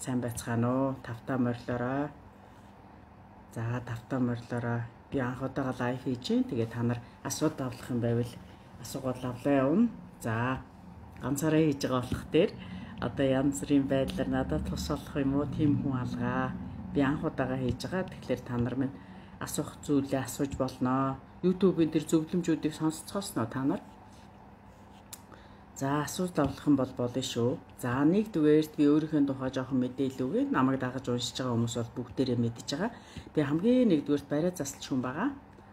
Сайн байцгаана уу? Тавтаа морилоорой. За тавтаа морилоорой. Би анх удаага live хийж байна. Тэгээ та нар асуулт авлах юм байвал асуугаад авлаа явна. За ганцаараа хийж байгаа болох дээр одоо янз бүрийн байдлаар надад тус болох юм уу? Тийм хүн алгаа. Би анх удаага хийж байгаа. Тэгэхээр та нар минь асуух зүйлээ асууж болноо. YouTube-ийн тэр зөвлөмжүүдийг сонсцгоосноо та нар. За асуулт авах юм бол болно шүү. За нэгдүгээрт би өөрийнхөө тухай жоохон мэдээлэл өгье. Намайг дагаж уншиж байгаа хүмүүс бол бүгдээрээ мэдж байгаа. Би хамгийн нэгдүгээрт бариа засалч хүн байгаа.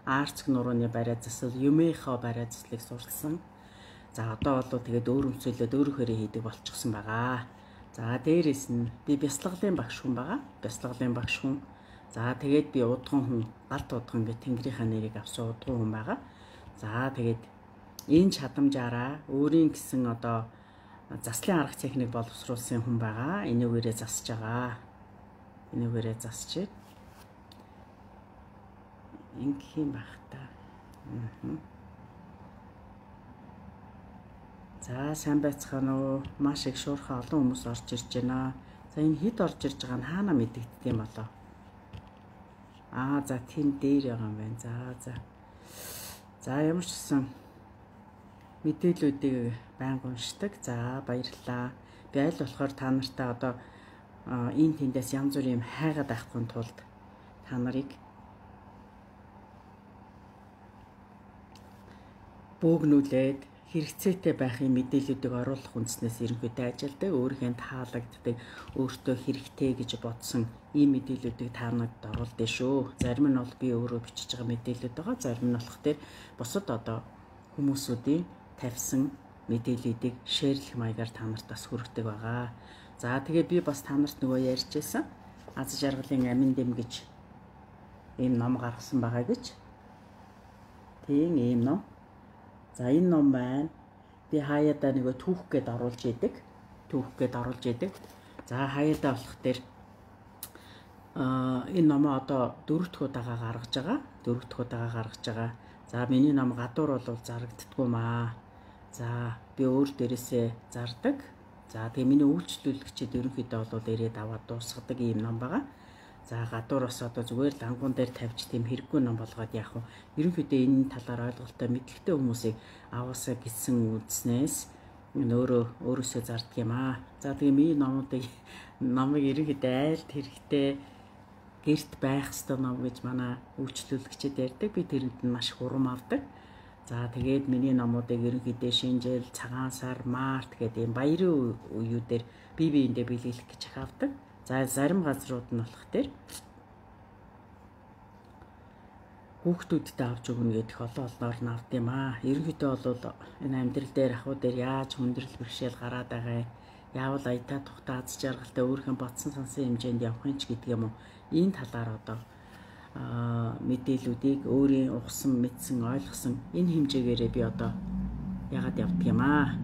Аарцэг нурууны бариа засал, Юмэхо бариа заслыг суралсан. За одоо бол тэгээд өөр өмсөөлөд өөрөөхөө хийдэг болчихсон байгаа. За дээрээс нь би бясалгалын багш хүн байгаа. Бясалгалын багш хүн. За тэгээд би удган хүн, галт удган гэх тэнгэрийнхаа нэрийг авсан удган хүн байгаа. За тэгээд энэ чадамжаараа өөрийн гэсэн одоо заслын арга техник боловсруулсан хүн байгаа. Энүүгээрээ засаж байгаа. Энүүгээрээ засчих. Ингэх юм байх та. За сайн байцгаана уу? Маш их шуурхай олон хүмүүс орж ирж байна. За энэ хэд орж ирж байгаа нь хаана мэдэгддэг юм болоо? Аа за тийм дээр байгаа юм байна. За за. За ямар ч гэсэн мэдээллүүдийг байнга уншдаг. За баярлалаа. Би аль болохоор та нартай одоо энэ тэндээс янз бүрийн юм хайгаад авахгүй тулд та нарыг бөөгнүүлээд хэрэгцээтэй байхын мэдээллүүдийг оруулах үндснээс ерөнхийдөө ажилдаг, өөрийнхөө таалагддаг, өөртөө хэрэгтэй гэж бодсон ийм мэдээллүүдийг та нарт оруулдээ шүү. Зарим нь бол би өөрөө бичиж байгаа мэдээлэлүүд байгаа, зарим нь болох дээр бусад одоо хүмүүсүүдийн тавьсан мэдээллүүдийг шеэрлэх маягаар та нарт бас хүргэдэг байгаа. За тэгээ би бас та нарт нөгөө ярьж байсан. Аз жаргалын амин дэм гэж ийм ном гаргасан байгаа гэж. Тийм ийм ном. За энэ ном байна. Би хаяадаа нөгөө түүх гээд оруулж идэг. Түүх гээд оруулж идэг. За хаяадаа болох дээр энэ номоо одоо 4 дахь удаага гаргаж байгаа. 4 дахь удаага гаргаж байгаа. За миний ном гадуур бол зарагддаггүй маа. За би өөр дээрээсээ зардаг. За тэгээ миний үйлчлүүлэгчид ерөнхийдөө бол ирээд аваад дуусгадаг ийм ном байгаа. За гадуур бас одоо зүгээр лангуун дээр тавьж тийм хэрэггүй ном болгоод яах вэ? Ерөнхийдөө энэ талаар ойлголттой мэдлэгтэй хүмүүсийг аваасаа гэсэн үндснээс энэ өөрөөсөө зардаг юм аа. За тэгээ миний номуудыг номыг ерөнхийдөө айлт хэрэгтэй гэрт байх ёстой ном гэж манай үйлчлүүлэгчид ярьдаг. Би тэрэнд нь маш их урам авдаг. За тэгээд миний номуудыг ерөнхийдөө шинэ жил, цагаан сар, март гэдэг ийм баярын үеүүдээр бие биендээ бэлгэлэх гэж их авдаг. За зарим газрууд нь болох дээр хүүхдүүдтэй авч өгнө гэдэг олон олноор нь авд юм аа. Ерөнхийдөө бол энэ амьдрал дээр ахуй дээр яаж хүндрэл бэрхшээл гараад байгаа юм. Яавал аятаа тухтай аз жаргалтай өөрийнхөө бодсон сансан хэмжээнд явах юм ч гэдэг юм уу. Энэ талаар одоо мэдээллүүдийг өөрийн ухсан, мэдсэн, ойлгосон энэ хэмжээгээрээ би одоо яагаад явдаг юм аа.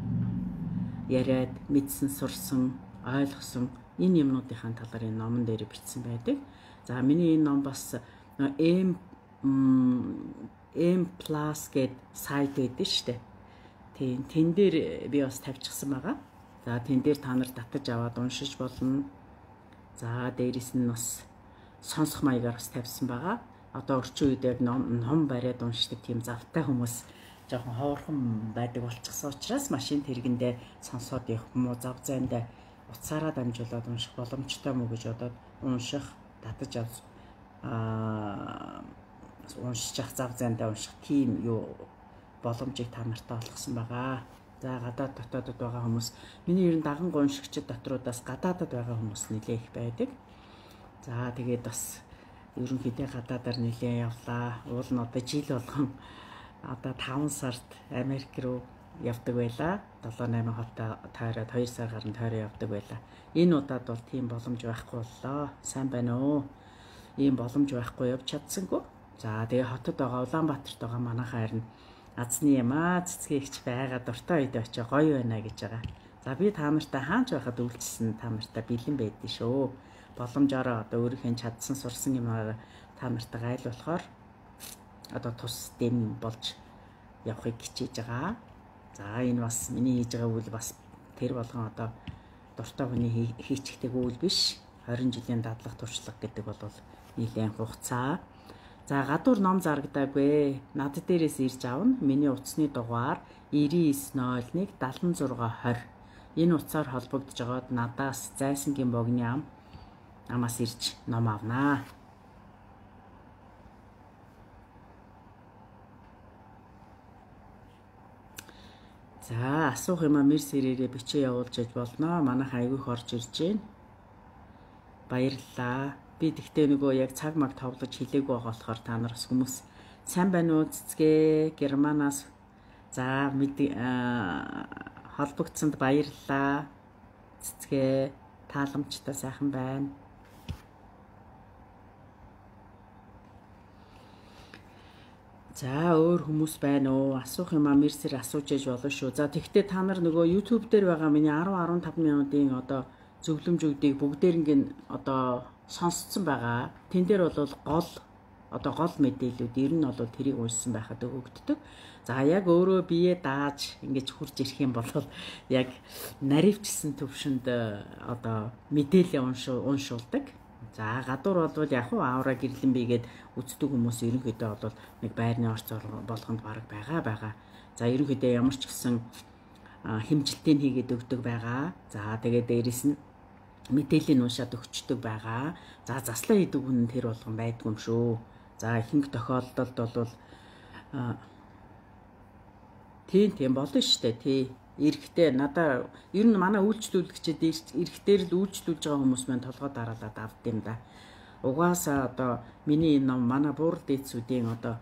Яриад, мэдсэн, сурсан, ойлгосон энэ юмнуудынхаа талаар энэ номон дээр бичсэн байдаг. За миний энэ ном бас M M+ гээд сайт байдаг шүү дээ. Тийм тэн дээр би бас тавьчихсан байгаа. За тэн дээр та нар татаж аваад уншиж болно. За дээрэс нь бас сонсох маягаар бас тавьсан байгаа. Одоо орчин үед яг ном бариад уншдаг тийм завтай хүмүүс жоохон ховорхон байдаг болчихсон учраас машин тэргэндээ сонсоод явах юм уу зав зайндаа утсаараа дамжуулаад унших боломжтой мүү гэж бодоод унших, татаж авч уншчих зав зайндаа унших тийм юу боломжийг та нартай олгосон байгаа. За гадаад дотоодод байгаа хүмүүс миний ер нь даган уншигчид дотруудаас гадаадад байгаа хүмүүс нэлээ их байдаг. За тэгээд бас ерөнхийдөө гадаадаар нэлээ явлаа. Уул нь одоо жил болгон одоо 5 сард Америк руу явдаг байлаа. 7 8 хот тойроод 2 сар гарan тойроо явдаг байлаа. Энэ удаад бол тийм боломж байхгүй боллоо. Сайн байна уу? Ийм боломж байхгүй явж чадсангүй. За тэгээ хотод байгаа Улаанбаатарт байгаа манайхаа харин азны юм аа цэцгийн ихч байгаа дуртай үед очиж гоё байна гэж байгаа. За би та нартай хаач байхад үйлчилсэн та нартай бэлэн байдсан шүү. Боломжоор одоо өөрийнхөө чадсан сурсан юмараа та нартайгаа айл болохоор одоо тус дэм болж явахыг хичээж байгаа. За энэ бас миний хийж байгаа үйл бас тэр болгон одоо дуртай хүний хийчихдэг үйл биш. 20 жилийн дадлах туршлага гэдэг бол нэлээд хугацаа. За гадуур ном зарагдаагүй. Над дээрээс ирж авна. Миний утасны дугаар 99 01 76 20. Энэ утсаар холбогдож байгаад надаас Зайсангийн богны амаас ирж ном авнаа. За асуух юмаа мэр сэрээрээ бичээ явуулж яж болно. Манайх айгүй их орж ирж байна. Баярлалаа. Би тэгтээ нөгөө яг цаг маг товлож хэлээгүй байгаа болохоор та нар бас хүмүүс сайн байна уу цэцгээ Германаас за холбогдсонд баярлалаа. Цэцгээ тааламжтай сайхан байна. За өөр хүмүүс байна уу? Асуух юм аа мэрсэр асууж яж болно шүү. За тэгтээ та нар нөгөө YouTube дээр байгаа миний 10 15 минутын одоо зөвлөмжүүдийг бүгдээрнг нь одоо сонсцсон байгаа. Тэн дээр бол гол одоо гол мэдээлүүд ер нь бол тэрийг уншсан байхад өгөгддөг. За яг өөрөө бие дааж ингэж хурж ирэх юм бол яг наривчсан төвшөнд одоо мэдээлэл уншуулдаг. За гадуур болвол яг уу аура гэрлэн бигээд үздэг хүмүүс ерөнхийдөө бол нэг байрны орц болгонд бараг байгаа. За ерөнхийдөө ямар ч гэсэн хэмжилтийг хийгээд өгдөг байгаа. За тэгээд дээрэс нь мэдээллийг уншаад өгчдөг байгаа. За заслаа хийдэг хүн тэр болгон байдгүй юм шүү. За ихэнх тохиолдолд бол тийм болно шүү дээ. Тий. Эрэхтэй надаа ер нь манай үйлчлүүлэгчид эрэхтэр л үйлчлүүлж байгаа хүмүүс маань толгой дараалаад авд юм да. Угаасаа одоо миний энэ ном манай буурал дээдсүүдийн одоо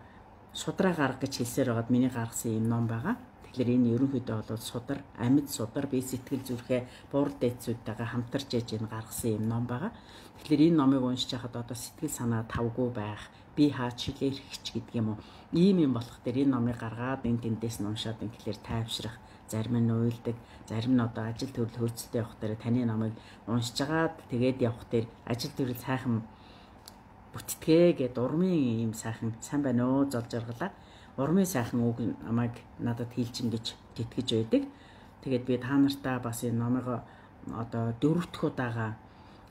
судраа гарга гэж хэлсээр байгаад миний гаргасан юм ном байгаа. Тэгэхээр энэ ерөнхийдөө бол судар, амьд судар, би сэтгэл зүрхээ буурал дээдсүүдтэйгээ хамтарч яж энэ гаргасан юм ном байгаа. Тэгэхээр энэ номыг уншиж байхад одоо сэтгэл санаа тавгүй байх, би хаа чилээ эрхч гэдэг юм уу. Ийм юм болох дээр энэ номыг гаргаад энэ тэндээс нь уншаад ингээр тайвшрах, зарим нь уйлдаг, зарим нь одоо ажил төрөл хөрцөлтэй явах дээр таны номыг уншиж агаад тэгээд явах дээр ажил төрөл сайхан бүтдэгэ гэд урмын ийм сайхан сайн байна уу зол жаргалаа. Урмын сайхан үг намайг надад хэлж ингэж тэтгэж байдаг. Тэгээд би та нартаа бас энэ номыг одоо дөрөв дэх удаага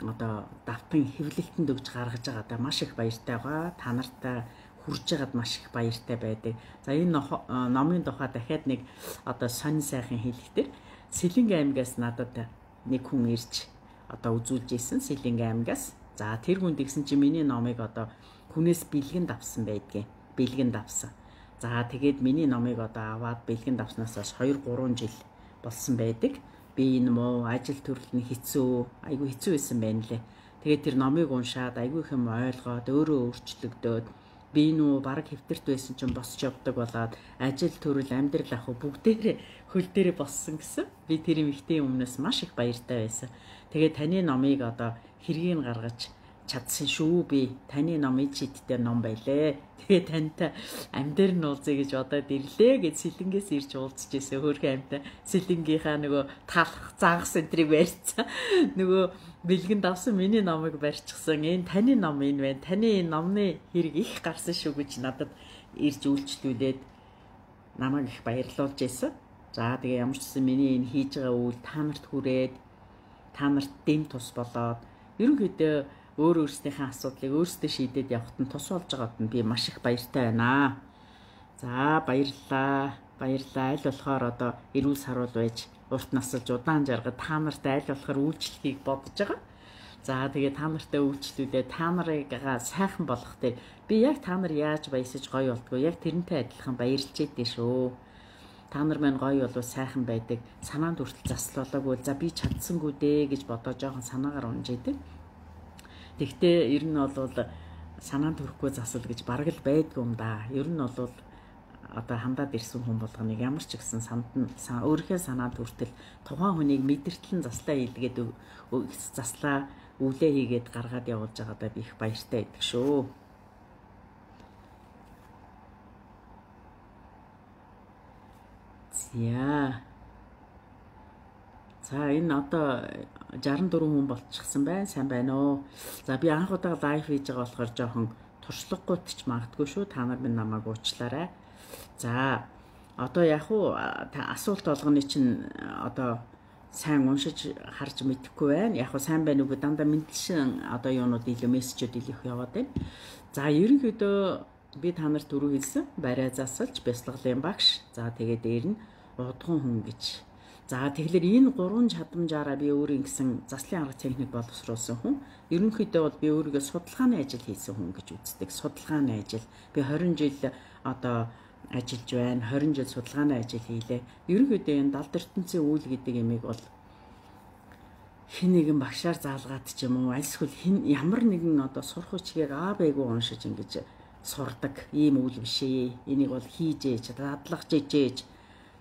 одоо давтан хэвлэлтэнд өгж гаргаж байгаадаа маш их баяртай байгаа. Та нартаа хүрж байгаад маш их баяртай байдаг. За энэ номын тухай дахиад нэг одоо сонь сайхан хэлэхдээ Сэлэнг аймгаас надад нэг хүн ирж одоо үзүүлж исэн Сэлэнг аймгаас. За тэр хүн тэгсэн чинь миний номыг одоо хүнээс бэлгэнд авсан байдгийн. Бэлгэнд авсан. За тэгээд миний номыг одоо аваад бэлгэнд авснаас хойш 2 3 жил болсон байдаг. Би энэ муу ажил төрөл нь хэцүү, айгүй хэцүү байсан байна лээ. Тэгээд тэр номыг уншаад айгүй их юм ойлгоод өөрөө өөрчлөгдөөд би нүү бараг хэвтэрт байсан чинь босч явдаг болоод ажил төрөл амьдрал ах бүгдээрээ хөл дээрээ боссон гэсэн. Би тэр эмэгтэй өмнөөс маш их баяртай байсан. Тэгээд таны номыг одоо хэргийг гаргаж чадсан шүү би. Таны номын чидтэй ном байлээ. Тэгээ тантай амьдэр нь уулзъя гэж бодоод ирлээ гэж Сэлэнгээс ирж уулзж ирсэн. Хөөрхөн амьтай Сэлэнгийнхаа нөгөө талах загас энтрийг барьцсан. Нөгөө бэлгэнд авсан миний номыг барьчихсан. Энэ таны ном энэ байна. Таны энэ номны хэрэг их гарсан шүү гэж надад ирж үйлчлүүлээд намайг их баярлуулж байсан. За тэгээ ямар ч гэсэн миний энэ хийж байгаа үйл та нарт хүрээд та нарт дэм тус болоод ерөнхийдөө өөр өөрсдийнхээ асуудлыг өөрсдөө шийдээд явахад нь тус болж байгаад нь би маш их баяртай байна. За баярлалаа. Баярлалаа. Аль болохоор одоо эрүүл саруул байж урт насалж удаан жаргад та нартай аль болохоор үйлчлэхийг бодож байгаа. За тэгээ та нартай үйлчлүүлээ та нарыгаа сайхан болгох дээр би яг та нар яаж баясаж гоё болдгоо яг тэрнтэй адилхан баярлж идэв шүү. Та нар маань гоё болов сайхан байдаг. Санаанд хүртэл засал болоогүй. За би чадсангүй дээ гэж бодоо жоохон санаагаар унж идэг. Тэгтээ ер нь бол санаанд хүрэхгүй засал гэж бараг л байдгүй юм да. Ер нь бол одоо хандаад ирсэн хүн болгоныг ямар ч гэсэн санд нь өөрийнхөө санаанд хүртэл тухайн хүнийг мэдэртлэн заслаа хийлгээд заслаа үлээ хийгээд гаргаад явуулж байгаадаа би их баяртай байдаг шүү. За. За энэ одоо 64 хүн болчихсон байна. Сайн байна уу? За би анх удаа лайв хийж байгаа болохоор жоохон туршлагагүйт ч магадгүй шүү. Та нар минь намайг уучлаарай. За одоо яг уу асуулт болгоны чинь одоо Сайн уншиж харж мэдэхгүй байна. Яг хөө сайн байна үгүй дандаа мэдлшин одоо юунууд илүү мессежүүд илүү их яваад байна. За ерөнхийдөө би та нарт түрүү хэлсэн бариа засалж бясалгалын багш. За тэгээд дээр нь удган хүн гэж. За тэгэхээр энэ гурван чадамжаараа би өөрийн гэсэн заслын арга техник боловсруулсан хүн. Ерөнхийдөө бол би өөрийгөө судалгааны ажил хийсэн хүн гэж үздэг. Судалгааны ажил. Би 20 жил одоо ажиллаж байна. 20 жил судалгааны ажил хийлээ. Ерөнхийдөө энэ далд ертөнцийн үйл гэдэг ямиг бол хэн нэгэн багшаар заалгаад ч юм уу альсгүй хэн ямар нэгэн одоо сурах хүчгийг аа байгуу уншиж ингэж сурдаг ийм үйл биш ээ. Энийг бол хийж ээж, дадлах жижээж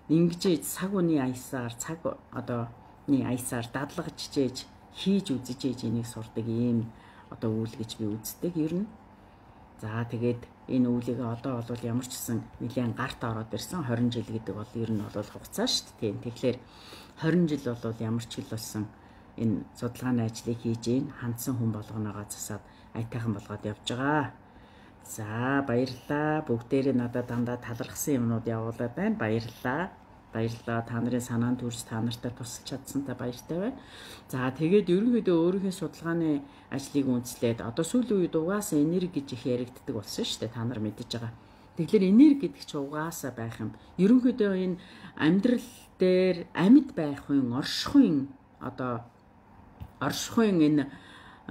ингэж цаг үний аясаар цаг одоо ний аясаар дадлагж чижээж хийж үзэж ээж энийг сурдаг ийм одоо үйл гэж би үздэг ер нь. За тэгээд энэ үүлийг одоо бол ямар ч гэсэн нэлээд гарт ороод ирсэн 20 жил гэдэг бол ер нь бол хугацаа шүү дээ. Тэгэхээр 20 жил бол ямар ч хэл болсон энэ судалгааны ажлыг хийж гин хандсан хүн болгоноогоо засаад аятайхан болгоод явж байгаа. За баярлалаа. Бүгдээрээ надад дандаа талархсан юмнууд явуулаад байна. Баярлалаа. Баярлалаа. Та нарын санаанд төрж та нартай тусалж чадсантай баяртай байна. За тэгээд ерөнхийдөө өөрийнхөө судалгааны ажлыг үндэслээд одоо сүүлийн үед угаасаа энерги гэж их яригддаг болсон шүү дээ. Та нар мэдэж байгаа. Тэгэхээр энерги гэдэг чинь угаасаа байх юм. Ерөнхийдөө энэ амьдрал дээр амьд байх хүн, оршихуйн одоо оршихуйн энэ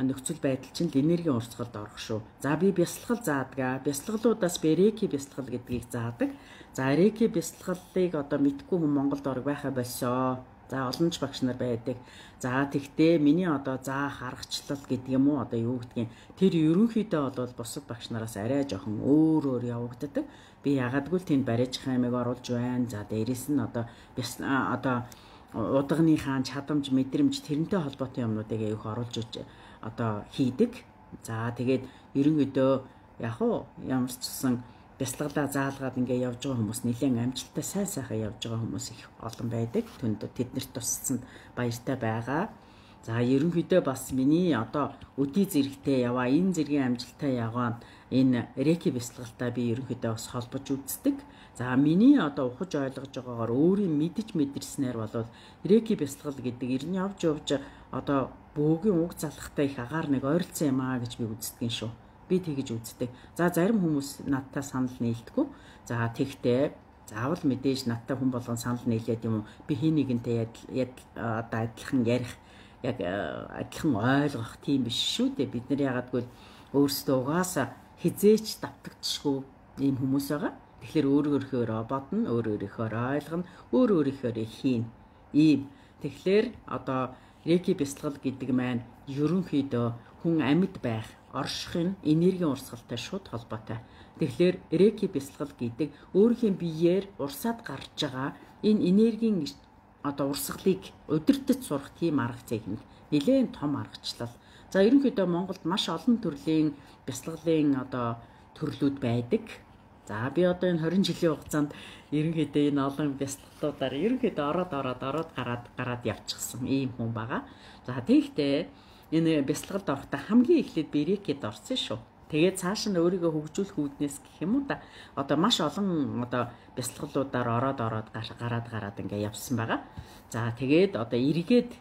нөхцөл байдал чинь л энергийн урсгалд орох шүү. За би бясалгал заадаг. Бясалгалуудаас би реки бясалгал гэдгийг заадаг. За реки бясалгалыг одоо мэдгүй хүн Монголд орог байхаа болсоо. За олон ч багш нар байдаг. За тэгтээ миний одоо заах аргачлал гэдэг юм уу одоо юу гэдгийг тэр ерөнхийдөө бол бусад багш нараас арай жоохон өөр өөр явагддаг. Би ягаадгүй л тэнд барижхаа ямиг оруулж байна. За дээрэс нь одоо одоо удагныхаа чадамж мэдрэмж тэрнтэй холбоотой юмнуудыг аяг оруулж одоо хийдэг. За тэгээд ерөнхийдөө яг уу ямар ч гэсэн бясалгалаа заалгаад ингээ явж байгаа хүмүүс нэлээд амжилттай сайн сайхан явж байгаа хүмүүс их олон байдаг. Тэнд тэднэрт тусалсанд баяртай байгаа. За ерөнхийдөө бас миний одоо өдий зэрэгтэй яваа энэ зэргийн амжилттай яваа энэ реки бясалгалтай би ерөнхийдөө бас холбож үздэг. За миний одоо ухаж ойлгож байгаагаар өөрийн мэдэж мэдэрснээр болвол реки бясалгал гэдэг ер нь явж явж одоо бөөгийн уг залхтай их агаар нэг ойролцсон юм аа гэж би үздэг юм шүү. Би тэгэж үздэг. За зарим хүмүүс надтай санал нийлдэггүй. За тэгтээ заавал мэдээж надтай хүн болгон санал нийлээд юм уу? Би хин нэгэнтэй одоо адилхан ярих яг адилхан ойлгох тийм биш шүү дээ. Бид нар яагаад гэвэл өөрсдөө угаасаа хизээч давтагдшгүй ийм хүмүүс байгаа. Тэгэхээр өөр өөрөөхөө бодно, өөр өөрөөхөө ойлгоно, өөр өөрөөхөө хийн. Ийм. Тэгэхээр одоо реки бясалгал гэдэг маань ерөнхийдөө хүн амьд байх, орших нь энергийн урсгалтай шууд холбоотой. Тэгэхээр реки бясалгал гэдэг өөрхийн биеэр урсаад гарч байгаа энэ энергийн одоо урсгалыг удирдах сурах тийм арга техник нэлээд том аргачлал. За ерөнхийдөө Монголд маш олон төрлийн бясалгалын одоо төрлүүд байдаг. За би одоо энэ 20 жилийн хугацаанд ерөнхийдөө энэ олон бясалгалуудаар ерөнхийдөө ороод гараад явчихсан ийм хүн байгаа. За тэгэхдээ энэ бясалгалд орохдоо хамгийн эхлээд би рекид орсон шүү. Тэгээд цааш нь өөрийгөө хөгжүүлэх үүднээс гэх юм уу да. Одоо маш олон одоо бясалгалуудаар ороод гараад ингээ явсан байгаа. За тэгээд одоо эргээд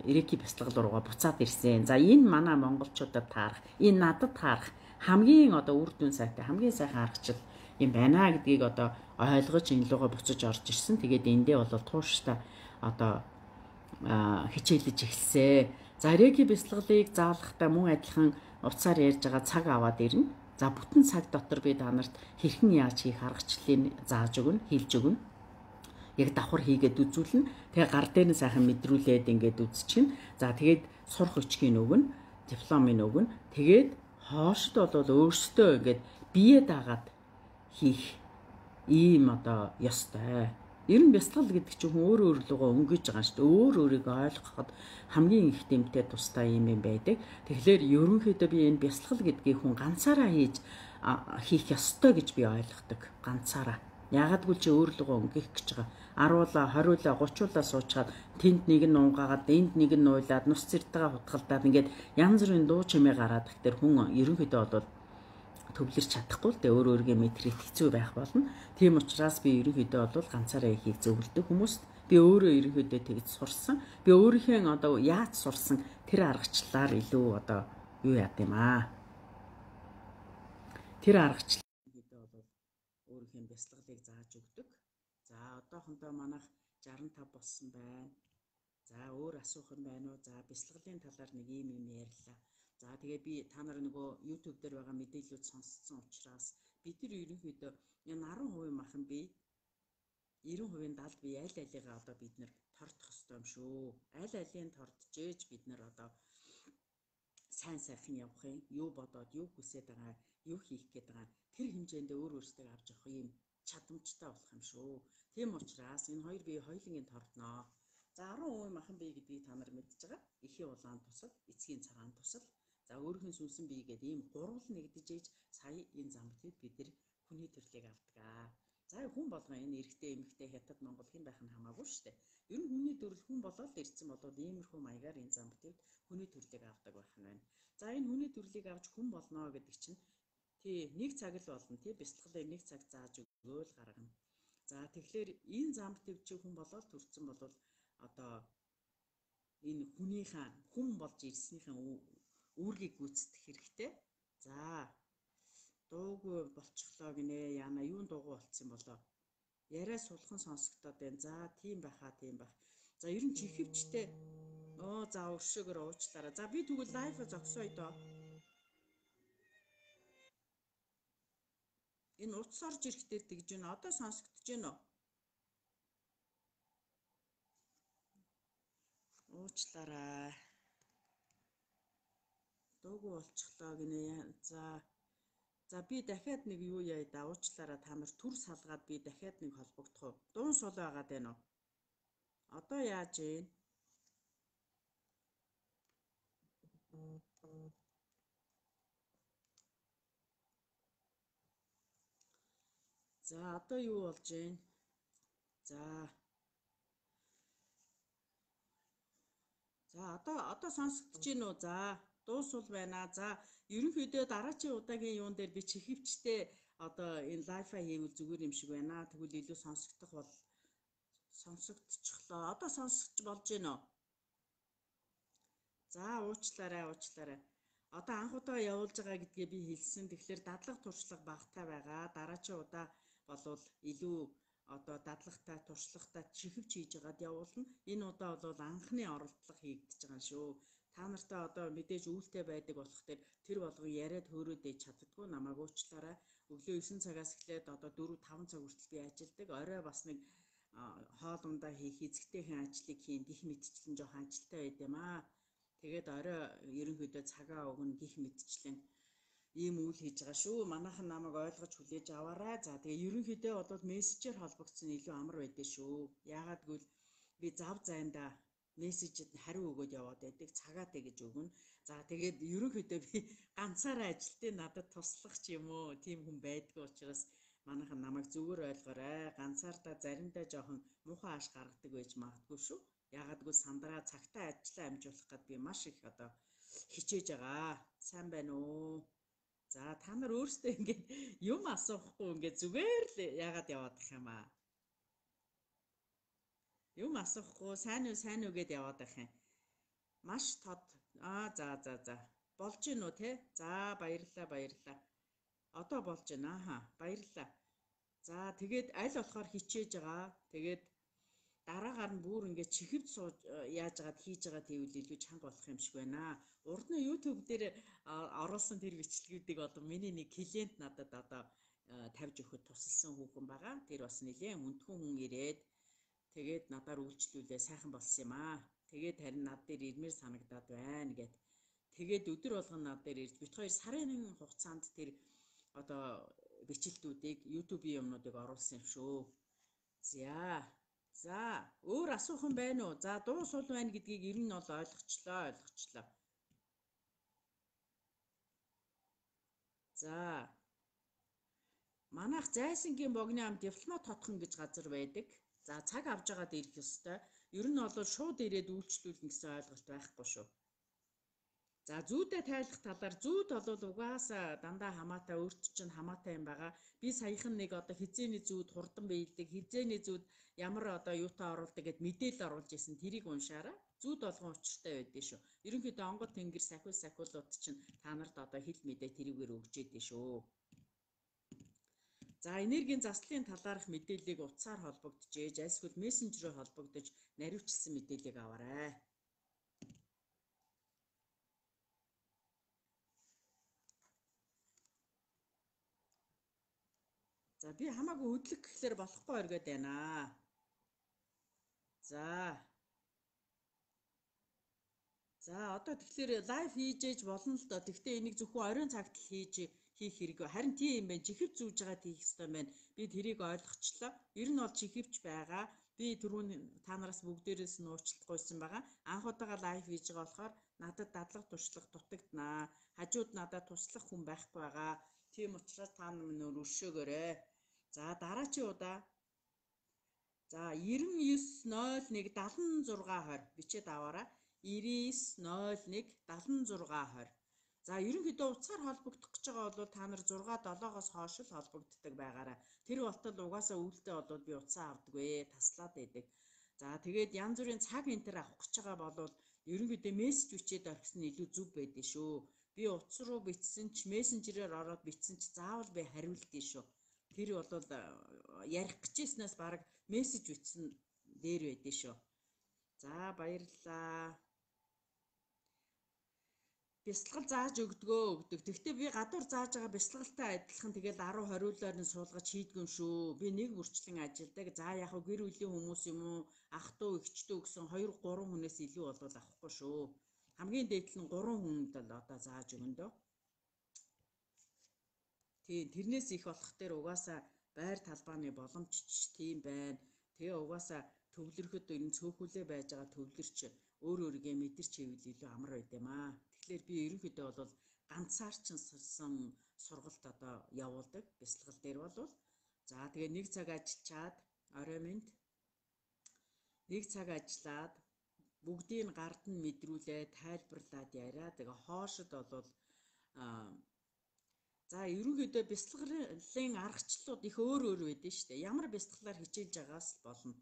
реки бясалгал руугаа буцаад ирсэн. За энэ манай монголчуудад таарах, энэ надад таарах хамгийн одоо үр дүн сайтай, хамгийн сайхан аргачлал юм байна гэдгийг одоо ойлгож энэ лугаа буцаж орж ирсэн. Тэгээд эндээ бол тууштай одоо хичээлж эхэлсэн. За реки бясалгалыг заалгахдаа мөн адилхан утсаар ярьж байгаа цаг аваад ирнэ. За бүтэн цаг дотор би та нарт хэрхэн яаж хийх аргачлалыг зааж өгнө, хэлж өгнө. Яг давхар хийгээд үзүүлнэ. Тэгээ гар дээр нь сайхан мэдрүүлээд ингээд үзчихнэ. За тэгээд сурах өчгийг өгнө, дипломыг өгнө. Тэгээд хоошд бол өөрсдөө ингээд бие дагаад хийх ийм одоо ёстой. Ер нь бясалгал гэдэг чинь хүн өөр өөрлөгөө өнгөж байгаа шүү дээ. Өөр өөрийгөө ойлгоход хамгийн их дэмтэй тустай юм байдаг. Тэгэхээр ерөнхийдөө би энэ бясалгал гэдгийг хүн ганцаараа хийх ёстой гэж би ойлгодог. Ганцаараа. Яагаад гэвэл чи өөрлөгөө өнгөх гэж байгаа. 10-уулаа, 20-уулаа, 30-уулаа суучгаад тэнд нэг нь унгаагаад, энд нэг нь нуйлаад, нус зэртэйгээ хутгалдаад ингээд янз бүрийн дуу чимээ гараад тэр хүн ерөнхийдөө бол төвлөрч чадахгүй л дээ, өөр өөргөө мэдрэх хэцүү байх болно. Тийм учраас би ерөнхийдөө бол ганцаараа хийхийг зөвлөдөг хүмүүст. Би өөрөө ерөнхийдөө тэгж сурсан. Би өөрийнхөө одоо яаж сурсан тэр аргачлалаар илүү одоо юу яд юм аа. Тэр аргачлал ерөнхийдөө бол өөрийнхөө бясалгалыг зааж өгдөг. За одоохондоо манайх 65 болсон байна. За өөр асуух юм байна уу? За бясалгалын талаар нэг юм юм ярьлаа. За тэгээ би та нар нөгөө YouTube дээр байгаа мэдээллүүд сонссон учраас бид нар ерөнхийдөө энэ 10% махан бие 90% далд бие аль алигаа одоо бид нар тордох ёстой юм шүү. Аль алийг тордож бид нар одоо сайн сайхан явах юм. Юу бодоод, юу хүсээд байгаа, юу хийх гээд байгаа тэр хэмжээнд өөр өөрсдөө авч явах юм чадамжтай болох юм шүү. Тийм учраас энэ хоёр бие хоёулангийн тордноо. За 10% махан бие гэдгийг та нар мэдж байгаа. Эхийн улаан тусал, эцгийн цагаан тусал. За өөрийнх нь сүнсэн бие гэдэг ийм гурвал нэгдэж ээж сая энэ замбтыг бид нар хүний төрлийг авдаг. За хүн болгон энэ эрэгтэй эмэгтэй хятад монгол хэн байх нь хамаагүй шүү дээ. Ер нь хүний төрөл хүн болоод ирсэн болоод иймэрхүү маягаар энэ замбтыг хүний төрлийг авдаг байх нь байна. За энэ хүний төрлийг авч хүн болно гэдэг чинь тий нэг цаг л болно тий бясалгалыг нэг цаг зааж өгөөл гаргана. За тэгэхээр энэ замбтыг чи хүн болоод төрсөн болвол одоо энэ хүнийхээ хүн болж ирснийхээ үүргийг гүйцэтгэх хэрэгтэй. За дуугүй болчихлоо гинэ. Яна юун дуугүй болцсон болоо. Яриа сулхан сонсогдоод байна. За тийм байхаа тийм байх. За ер нь чихвчтэй. Оо за өршөөгөр уучлаарай. За би тэгвэл лайв зогсооё доо. Энэ утас орж ирэхдээ тэгж байна. Одоо сонсогдож байна уу? Уучлаарай. Дуугүй болчихлоо гинэ. За За би дахиад нэг юу яая да уучлаарай та нар төр салгаад би дахиад нэг холбогдох уу? Дуун сул байгаад байна уу? Одоо яаж юм? За одоо юу болж байна? За За одоо сонсогдож байна уу? За дуун сул байна. За ерөнхийдөө дараачийн удаагийн юун дээр би чихвчтэй одоо энэ лайфа хийвэл зүгээр юм шиг байна. Тэгвэл илүү сонсогдох бол сонсогдчихлоо. Одоо сонсогч болж байна уу? За уучлаарай, уучлаарай. Одоо анх удаа явуулж байгаа гэдгээ би хэлсэн. Тэгэхээр дадлага туршлага багатай байгаа. Дараачийн удаа болвол илүү одоо дадлагатай, туршлагатай чихвч хийж байгаад явуулна. Энэ удаа бол анхны оролдлого хийгдэж байгаа шүү. Та нартай одоо мэдээж үүлтэй байдаг болох тэр болгон яриад хөөрөөд ээж чаддгүй намайг уучлаарай. Өглөө 9 цагаас эхлээд одоо 4 5 цаг хүртэл би ажилладаг. Орой бас нэг хоол ундаа хийх, эзэгтэйхэн ажлыг хийн гих мэтчлэн жоохон ажилтай байд юм аа. Тэгээд орой ерөнхийдөө цагаа өгнө гих мэтчлэн ийм үйл хийж байгаа шүү. Манайхан намайг ойлгож хүлээж аваарай. За тэгээ ерөнхийдөө бол мессежээр холбогдсон илүү амар байдээ шүү. Яагаад гэвэл би зав зайндаа мессежэд хариу өгөөд яваад байдаг. Цагаатай гэж өгнө. За тэгээд ерөнхийдөө би ганцаараа ажилтны надад туслах ч юм уу тийм хүн байдгүй учраас манайхан намайг зүгээр ойлгоорой. Ганцаардаа заримдаа жоохон муухай ааш гаргадаг байж магадгүй шүү. Яагаад гэвэл сандраа цагтаа ажиллаа амжуулах гээд би маш их одоо хичээж байгаа. Сайн байна уу? За та нар өөрсдөө ингээд юм асуухгүй ингээд зүгээр л яагаад яваад их юм аа. Юм асуухгүй сайн уу сайн уу гэд яваад байх юм. Маш тод. Аа за за за. Болж гин үү те? За баярлалаа баярлалаа. Одоо болж байна. Ааха баярлалаа. За тэгээд аль болохоор хичээж байгаа. Тэгээд дараагаар нь бүр ингээд чихвд сууж яаж агаад хийж байгаа гэвэл илүү чанга болох юм шиг байна. Урд нь YouTube дээр оруулсан тэр бичлэгүүдийг одоо миний нэг клиент надад одоо тавьж өгөхөд тусалсан хүүхэн байгаа. Тэр бас нэлээд хүндхэн хүн ирээд тэгээд надаар үйлчлүүлээ сайхан болсон юм аа. Тэгээд харин над дээр ирмээр санагдаад байна гэд. Тэгээд өдөр болгон над дээр ирж бит хоёр сарын нэгэн хугацаанд тэр одоо бичлэлтүүдийг YouTube-ийн юмнуудыг оруулсан юм шүү. За. За, өөр асуух юм байна уу? За, дуу сул байна гэдгийг ер нь бол ойлгочлоо, ойлгочлоо. За. Манайх Зайсангийн богны ам дипломат хотхон гэж газар байдаг. За, цаг авч байгаад ирэх ёстой. Ер нь бол шууд ирээд үйлчлүүлнэ гэсэн ойлголт байхгүй шүү. За зүйдээ тайлах талаар зүйд бол угаасаа дандаа хамаатай, өөрт чинь хамаатай юм байгаа. Би саяхан нэг одоо хизээний зүйд хурдан биелдэг, хизээний зүйд ямар одоо юутай оруулдаг гэд мэдээлэл оруулж исэн, тэрийг уншаарай. Зүйд болгон учиртай байдгийг шүү. Ерөнхийдөө онгод тэнгэр сахиул сахиулууд чинь та нарт одоо хэл мэдээ тэрүүгээр өгч идэв шүү. За энергийн заслын талаарх мэдээллийг утсаар холбогдож, альсгүй мессенжерээр холбогдож наривчлсан мэдээллийг аваарай. За би хамаагүй хөдлөх гэхлээр болохгүй өргөд байна. За. За одоо тэгэхээр лайв хийж ээж болно л доо. Гэхдээ энийг зөвхөн оройн цагт л хийх хэрэг. Харин тийм юм байна. Чихэвч зүүж байгаа тийх ёстой юм байна. Би тэрийг ойлгочлоо. Ер нь бол чихэвч байгаа. Би түрүүн та нараас бүгдээрээс нь уучлалт гуйсан байгаа. Анх удаага лайв хийж байгаа болохоор надад дадлага туршлага дутагдана. Хажууд надад туслах хүн байхгүй байгаа. Тийм учраас та нар минь өршөөгөөрэй. За дараачийн удаа за 99 01 76 20 бичээд аваарай. 99 01 76 20. За ерөнхийдөө утсаар холбогдох гэж байгаа бол та нар 6 7-оос хойш л холбогддог байгаарай. Тэр болтол угаасаа үүлдээ бол би утсаа авдаггүй, таслаад байдаг. За тэгээд янз бүрийн цаг энтер авах гэж байгаа бол ерөнхийдөө мессеж бичээд орхисон нь илүү зөв байдгийг шүү. Би утас руу бичсэн ч мессенжерээр ороод бичсэн ч заавал би хариулдгийг шүү. Тэр бол ярих гэжсэнээс баг мессеж бичсэн дээр байдгийг шүү. За баярлалаа. Бясалгал зааж өгдгөө өгдөг. Гэхдээ би гадуур зааж байгаа бясалгалтай адилхан тэгэл 10 20-оор нь суулгаж хийдгүн шүү. Би нэг бүрчлэн ажилдаг. За яг гэр бүлийн хүмүүс юм уу, ах トゥ эгч дүү гэсэн 2 3 хүнээс илүү болвол авахгүй шүү. Хамгийн дээд нь 3 хүнд л одоо зааж өгөн дөө. Тийм, тэрнээс их болох дээр угаасаа байр талбааны боломж ч тийм байна. Тэгээ угаасаа төвлөрөхөд энэ цөөхүлээ байж байгаа төвлөрч өөр өөрийгөө мэдэрч хийвэл илүү амар байд юм аа. Тэгэхээр би ерөнхийдөө бол ганцаар ч сурсан сургалт одоо явуулдаг. Бясалгал дээр бол за тэгээ нэг цаг ажиллачаад орой минь нэг цаг ажиллаад бүгдийг гард нь мэдрүүлээ, тайлбарлаад яриа. Тэгээ хоошод бол за ерөнхийдөө бясалгалын аргачлалууд их өөр өөр байдэн шүү дээ. Ямар бясалгалаар хичээлж байгаас л болно.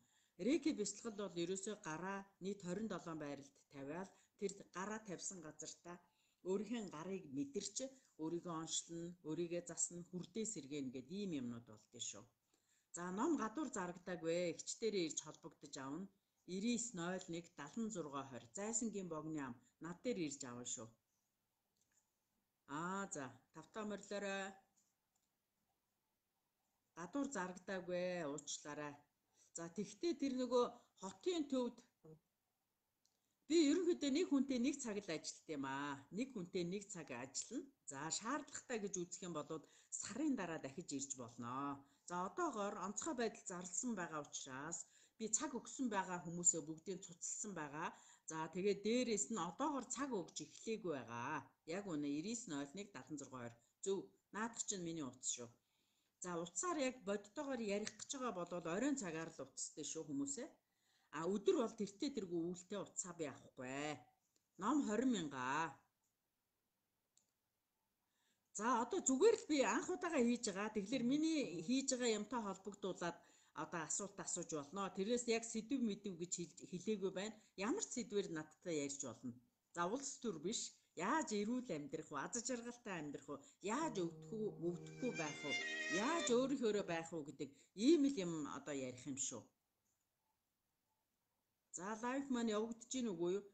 Рейки бясалгал бол ерөөсөө гараа нийт 27 байралд тавиал тэр гараа тавьсан газартаа өөрийнхөө гарыг мэдэрч өөрийгөө онцлно, өөрийгөө засна, хүрдээ сэргээнэ гэдэг ийм юмнууд болдсон шүү. За ном гадуур зарагдаагүй, эгчдэрээ ирж холбогдож авна. 99 01 76 20 зайсангийн богны ам над дээр ирж авна шүү. Аа за тавтаа морилоорой. Гадуур зарагдаагүй, уучлаарай. За тэгтээ тэр нөгөө хотын төвд би ерөнхийдөө нэг хүнтэй нэг цаг л ажилт юм аа. Нэг хүнтэй нэг цаг ажиллана. За шаардлагатай гэж үзэх юм бол сарын дараа дахиж ирж болно. За одоогоор онцгой байдал зарласан байгаа учраас би цаг өгсөн байгаа хүмүүсээ бүгдийг цуцалсан байгаа. За тэгээд дээрээс нь одоогоор цаг өгж эхлээгүй байгаа. Яг үнэ 99 01 76 20 зөв. Наадах чинь миний утас шүү. За утсаар яг бодтойгоор ярих гэж байгаа бол оройн цагаар л утастай шүү хүмүүсээ. А өдөр бол тэртээ тэргүй үүлтэй утсаа би авахгүй. Ном 20 мянга. За одоо зүгээр л би анх удаага хийж байгаа. Тэгэхээр миний хийж байгаа юмтай холбогдуулаад одоо асуулт асууж болно. Тэрнээс яг сэдв мэдв гэж хэлээгүй байна. Ямар ч сэдвээр надтай ярьж болно. За улс төр биш. Яаж эрүүл амьдрах вэ? Аз жаргалтай амьдрах вэ? Яаж өвдөх үү, өвдөхгүй байх вэ? Яаж өөрийнхөөрөө байх вэ гэдэг ийм л юм одоо ярих юм шүү. За лайв маань явагдаж гин үгүй юу?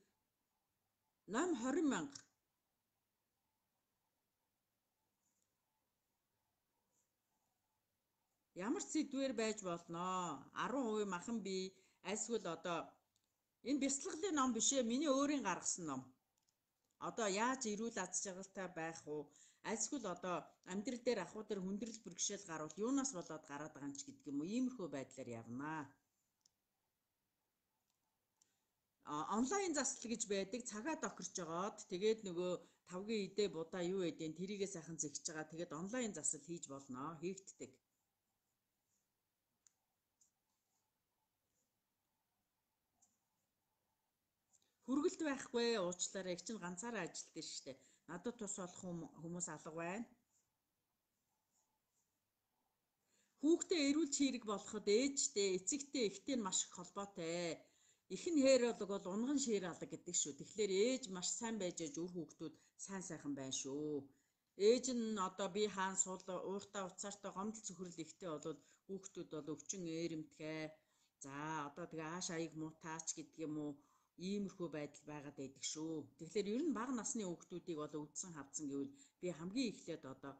Ном 20 мянга. Ямар ч сэдвээр байж болно. 10% махан бие альсгүй л одоо энэ бясалгалын ном биш ээ. Миний өөрийн гаргасан ном. Одоо яаж эрүүл аз жаргалтай байх вэ? Альсгүй л одоо амьдрал дээр ахуй дээр хүндрэл бэрхшээл гарвал юунаас болоод гараад байгаа юм ч гэдэг юм уу? Иймэрхүү байдлаар явнаа. Онлайн засал гэж байдаг. Цагаа тохирч жагаад тэгээд нөгөө тавгийн идэ будаа юу эдэн тэрийгээ сайхан зэгж байгаа. Тэгээд онлайн засал хийж болно. Хийгддэг. Хүргэлт байхгүй, уучлаарай. Их чинь ганцаараа ажилтдаг шүү дээ. Надад тус болох хүмүүс алга байна. Хүүхдээ эрүүл чирэг болоход ээжтэй, эцэгтэй, эхтэй нь маш их холбоотой. Их нь хээр бол унган шээр алга гэдэг шүү. Тэгэхээр ээж маш сайн байж аж үр хүүхдүүд сайн сайхан байна шүү. Ээж нь одоо би хаан сул ууртаа уцаартай гомдол цөхрөл ихтэй бол хүүхдүүд бол өвчин ээрэмтгай. За одоо тэгээ ааш аяг муутаач гэдэг юм уу, иймэрхүү байдал байгаад байдаг шүү. Тэгэхээр ер нь бага насны хүүхдүүдийг бол өвдсөн хавцсан гэвэл би хамгийн эхлээд одоо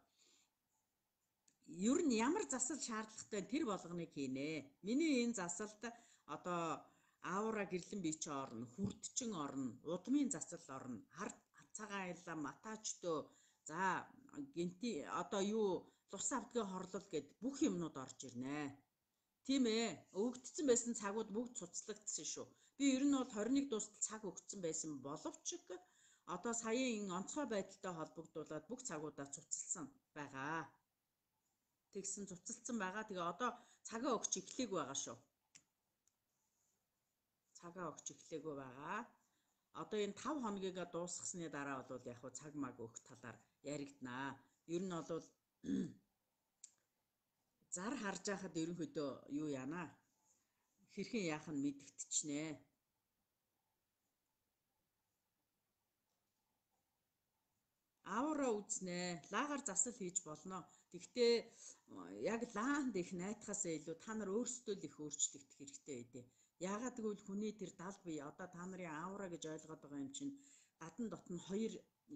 ер нь ямар засал шаардлагатай тэр болгоныг хийнэ. Миний энэ засалд одоо аура гэрлэн бие чи орно, хүрдчин орно, удмын засал орно, хар цагаан аялаа матаачдөө, за генти одоо юу лус авдгийн хорлол гэд бүх юмнууд орж ирнэ. Тийм ээ. Өгөгдсөн байсан цагууд бүгд цуцлагдсан шүү. Би ер нь бол 21 дуустал цаг өгсөн байсан боловч одоо саяын онцгой байдалтай холбогдуулаад бүх цагуудаа цуцалсан байгаа. Тэгсэн цуцалсан байгаа. Тэгээ одоо цагаа өгч эхлэегүй байгаа шүү. Цагаа өгч эхлэегүй байгаа. Одоо энэ 5 хоногийг дуусгасны дараа бол яг хуу цаг маг өгөх талаар яригднаа. Ер нь бол зар харж байхад ерөнхийдөө юу яана? Хэрхэн яах нь мэдэгдчихнэ. Аура үзнэ. Лагаар засал хийж болно. Тэгтээ яг лаанд их найдахаасаа илүү та нар өөрсдөө л их өөрчлөгдөх хэрэгтэй байдээ. Яагаад гэвэл хүний тэр дал бие одоо та нарын аура гэж ойлгоод байгаа юм чинь гадна дотн хоёр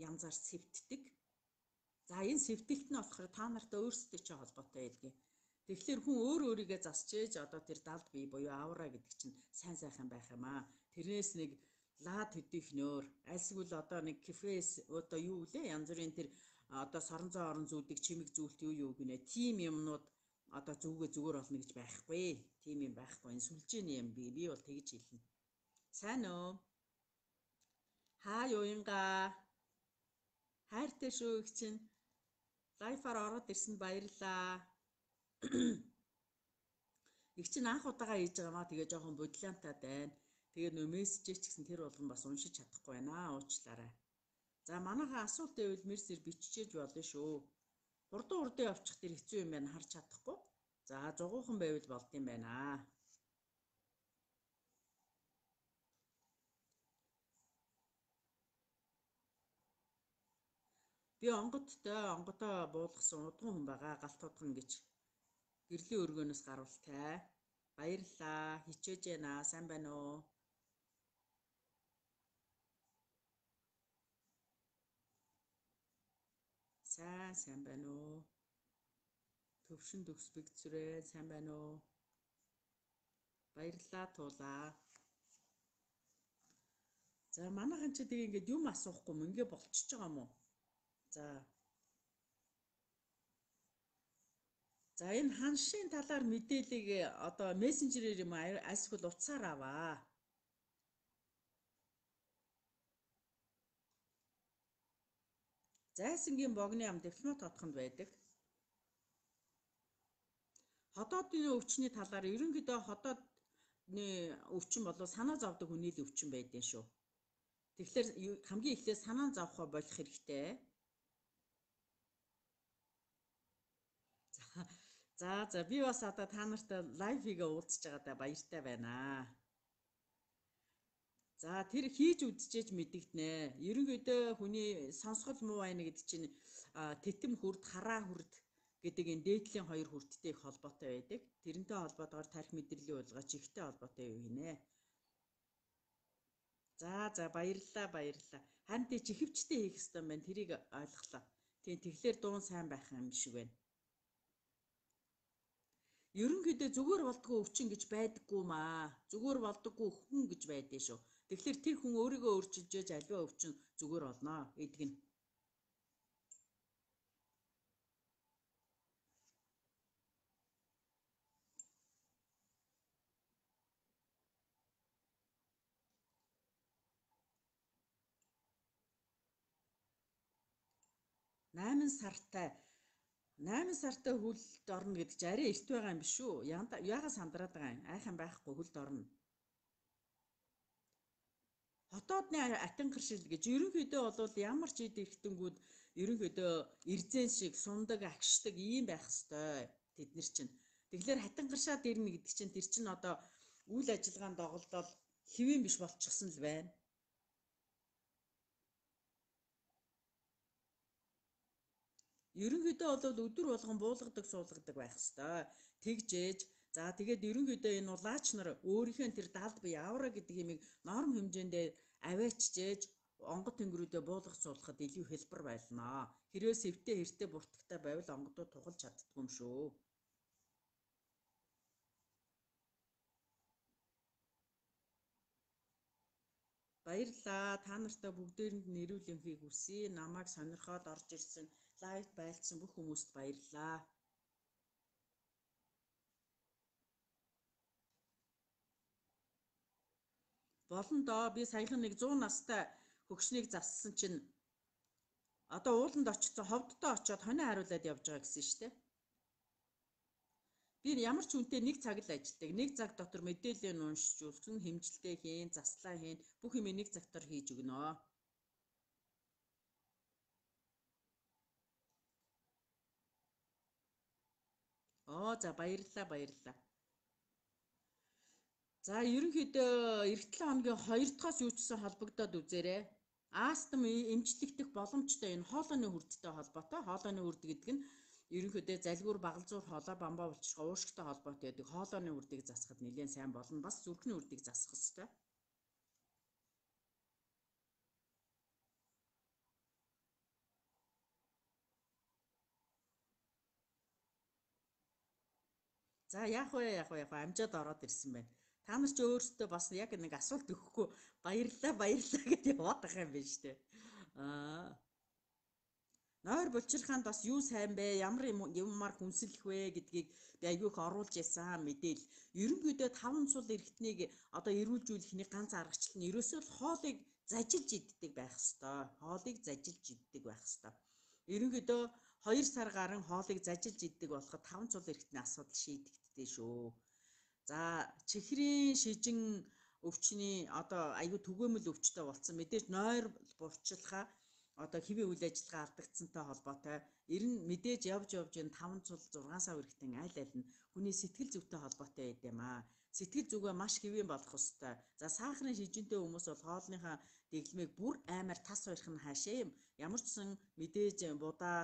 янзаар сэвтдэг. За энэ сэвтэлт нь болохоор та нартай өөрсдөө ч холбоотой байдгийг. Тэгэхээр хүн өөр өөрийгөө засч ээж одоо тэр далд бие буюу аура гэдэг чинь сайн сайхан байх юм аа. Тэрнээс нэг лаа төдийхнөөр альсгүй л одоо нэг кефес одоо юу үлээ янз бүрийн тэр одоо соронзон орон зүүдэг чимэг зүйлт юу юу гинэ тийм юмнууд одоо зүгээ зүгээр болно гэж байхгүй. Тийм юм байхгүй. Энэ сүлжээний юм би бол тэгж хэлнэ. Сайн уу? Хаа юу инга? Хайртай шүү их чинь. Лайфаар ороод ирсэнд баярлалаа. Их чинь анх удаага хийж байгаа маа тэгээ жоохон бодлиантай байна. Тэгээ нөө мессеж ч гэсэн тэр болгон бас уншиж чадахгүй байна. Уучлаарай. За манайхаа асуулт байвал мерсэр биччихэж болно шүү. Хурдан явчих тэр хэцүү юм байна харж чадахгүй. За зугуухан байвал болд юм байна. Би онгодтой онгодоо буулгасан удган хүн байгаа. Галт удган гэж гэрлийн өргөөнөөс гарвалтай. Баярлалаа. Хичээж байна. Сайн байна уу? Сайн байна уу? Төвшин төгсбэг зүрээ сайн байна уу? Баярлалаа туулаа. За манайхан чи тэгээ ингээд юм асуухгүй юм ингээ болчихж байгаа юм уу? За. За энэ ханшийн талаар мэдээллийг одоо мессенжерээр юм альсгүй утсаар аваа. Зайсангийн богны ам дипломат хотхонд байдаг. Ходоодны өвчний талаар ерөнхийдөө ходоодны өвчин болов санаа зовдөг хүний л өвчин байдгийн шүү. Тэгэхээр хамгийн эхлээд санаа зовхоо болох хэрэгтэй. За би бас одоо та нартай лайв хийгээ уулзж байгаадаа баяртай байна. За тэр хийж үзчихэж мэдэгдэнэ. Ерөнхийдөө хүний сонсгол муу байна гэдэг чинь тэтим хүрд, хараа хүрд гэдэг энэ дээдлийн хоёр хүрдтэй их холбоотой байдаг. Тэрнтэй холбоотойгоор тарих мэдрэлийн уйлгаа чихтэй холбоотой юу хийнэ. За баярлалаа. Харин тий чихвчтэй хийх ёстой юм байна. Тэрийг ойлголоо. Тийм тэгэхээр дуун сайн байх юм шиг байна. Ерөнхийдөө зүгээр болдгоо өвчин гэж байдаггүй маа. Зүгээр болдоггүй хүн гэж байдیں шүү. Тэгэхээр тэр хүн өөрийгөө өөрчилж ээж аливаа өвчин зүгээр болно гэдэг нь. Найман сартай хөлд орно гэдэг чи арай эрт байгаа юм биш үү? Яагаад сандраад байгаа юм? Айхан байхгүй хөлд орно. Хотоодны атинхаршил гэж ерөнхийдөө бол ямар ч эд эрхтэнгүүд ерөнхийдөө эрзэн шиг сундаг агшдаг ийм байх ёстой тэд нар чинь. Тэгэхээр хатингаршаад ирнэ гэдэг чинь тэр чинь одоо үйл ажиллагаанд доголдол хэвийн биш болчихсон л байна. Ерөнхийдөө бол өдөр болгон буулгадаг суулгадаг байх ёстой. Тэгжээж за тэгээд ерөнхийдөө энэ улаач нар өөрийнхөө тэр далд бие авра гэдэг юмыг норм хэмжээндээ аваачжээж онгод тэнгэрүүдээ буулгах суулгахад илүү хэлбэр байлнаа. Хэрвээ сэвтэ хэртэ буртагтай байвал онгодууд тухалж чаддгүй юм шүү. Баярлалаа. Та нартай бүгдээрэнд нь эрүүл энхийг хүсье. Намайг сонирхоод орж ирсэн, лайв байлцсан бүх хүмүүст баярлалаа. Болно доо. Би саяхан нэг 100 настай хөгшнийг зассан чинь одоо ууланд очсон, ховдтой очиод хонио хариулаад явж байгаа гэсэн шүү дээ. Би ямар ч хүнтэй нэг цаг л ажилладаг. Нэг цаг дотор мэдээлэл нь уншиж үлгэн, хэмжилтээ хийн, заслаа хийн, бүх юм нэг цаг дотор хийж өгнө. Оо за баярлалаа, баярлалаа. За ерөнхийдөө эх 7 хоногийн 2 дахьаас юу ч гэсэн холбогдоод үзээрэй. Астм эмчлэгдэх боломжтой энэ хоолойны хүрдтэй холбоотой. Хоолойны хүрд гэдэг нь ерөнхийдөө залгуур, багалзуур хоолой, бамбаа булчирхай, уушигтай холбоотой байдаг. Хоолойны хүрдийг засахад нэлээд сайн болно. Бас зүрхний хүрдийг засах ёстой. За яах вэ, яах вэ, яах вэ? Амжаад ороод ирсэн байна. Та нар ч өөрсдөө бас яг нэг асуулт өгөхгүй баярлалаа, баярлалаа гэд яваад байгаа юм байна шүү дээ. Аа. Нойр булчирхаанд бас юу сайн бэ? Ямар юмар хүнслэх вэ гэдгийг би айгүй их оруулж ясан мэдээл. Ерөнхийдөө 5 сул эрхтнийг одоо эрүүлжүүлэх нэг ганц аргачлал нь ерөөсөө л хоолыг зажилж иддэг байх ёстой. Хоолыг зажилж иддэг байх ёстой. Ерөнхийдөө 2 сар гарan хоолыг зажилж иддэг болоход 5 сул эрхтний асуудал шийдэгддэг шүү. За чихрийн шижин өвчний одоо айгүй түгээмэл өвчтэй болцсон. Мэдээж нойр булчилхаа одоо хэвийн үйл ажиллагаа алдагдсантай холбоотой. Ер нь мэдээж явж явж энэ 5 цул 6 сав эргэтэн аль аль нь хүний сэтгэл зүйтэй холбоотой байд юм аа. Сэтгэл зүгээ маш хэвийн болох ёстой. За сахарын шижинтэй хүмүүс бол хоолныхаа дэглэмийг бүр аймаар тас барих нь хаашаа юм. Ямар ч сан мэдээж будаа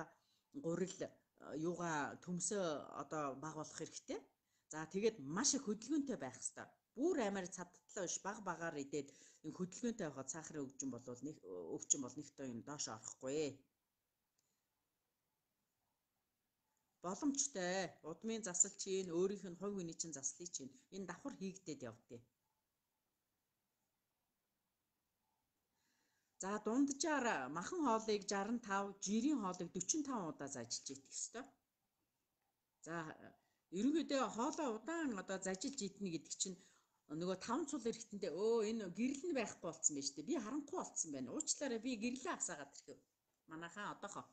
гурил юугаа төмсөө одоо баг болох хэрэгтэй. За тэгээд маш их хөдөлгөөнтэй байх ёстой. Бүр аймаар цадтлаа биш баг багаар идээд энэ хөдөлгөөнтэй байхад сахарын өвчин бол нэг өвчин бол нэгтээ юм доош орохгүй. Боломжтой. Удмын засал чинь өөрийнх нь хувь хүний чинь заслыг чинь энэ давхар хийгдээд явдیں۔ За дунджаар махан хоолыг 65, жирийн хоолыг 45 удаа зажилж идэх ёстой. За ерөнхийдөө хоолоо удаан одоо зажилж идэнэ гэдэг чинь нөгөө 5 цул эргэтэндээ өө энэ гэрэл нь байхгүй болцсон байж тээ. Би харанхуй болцсон байна. Уучлаарай би гэрлээ асаагаад ирэв. Манайхаа одоохоо.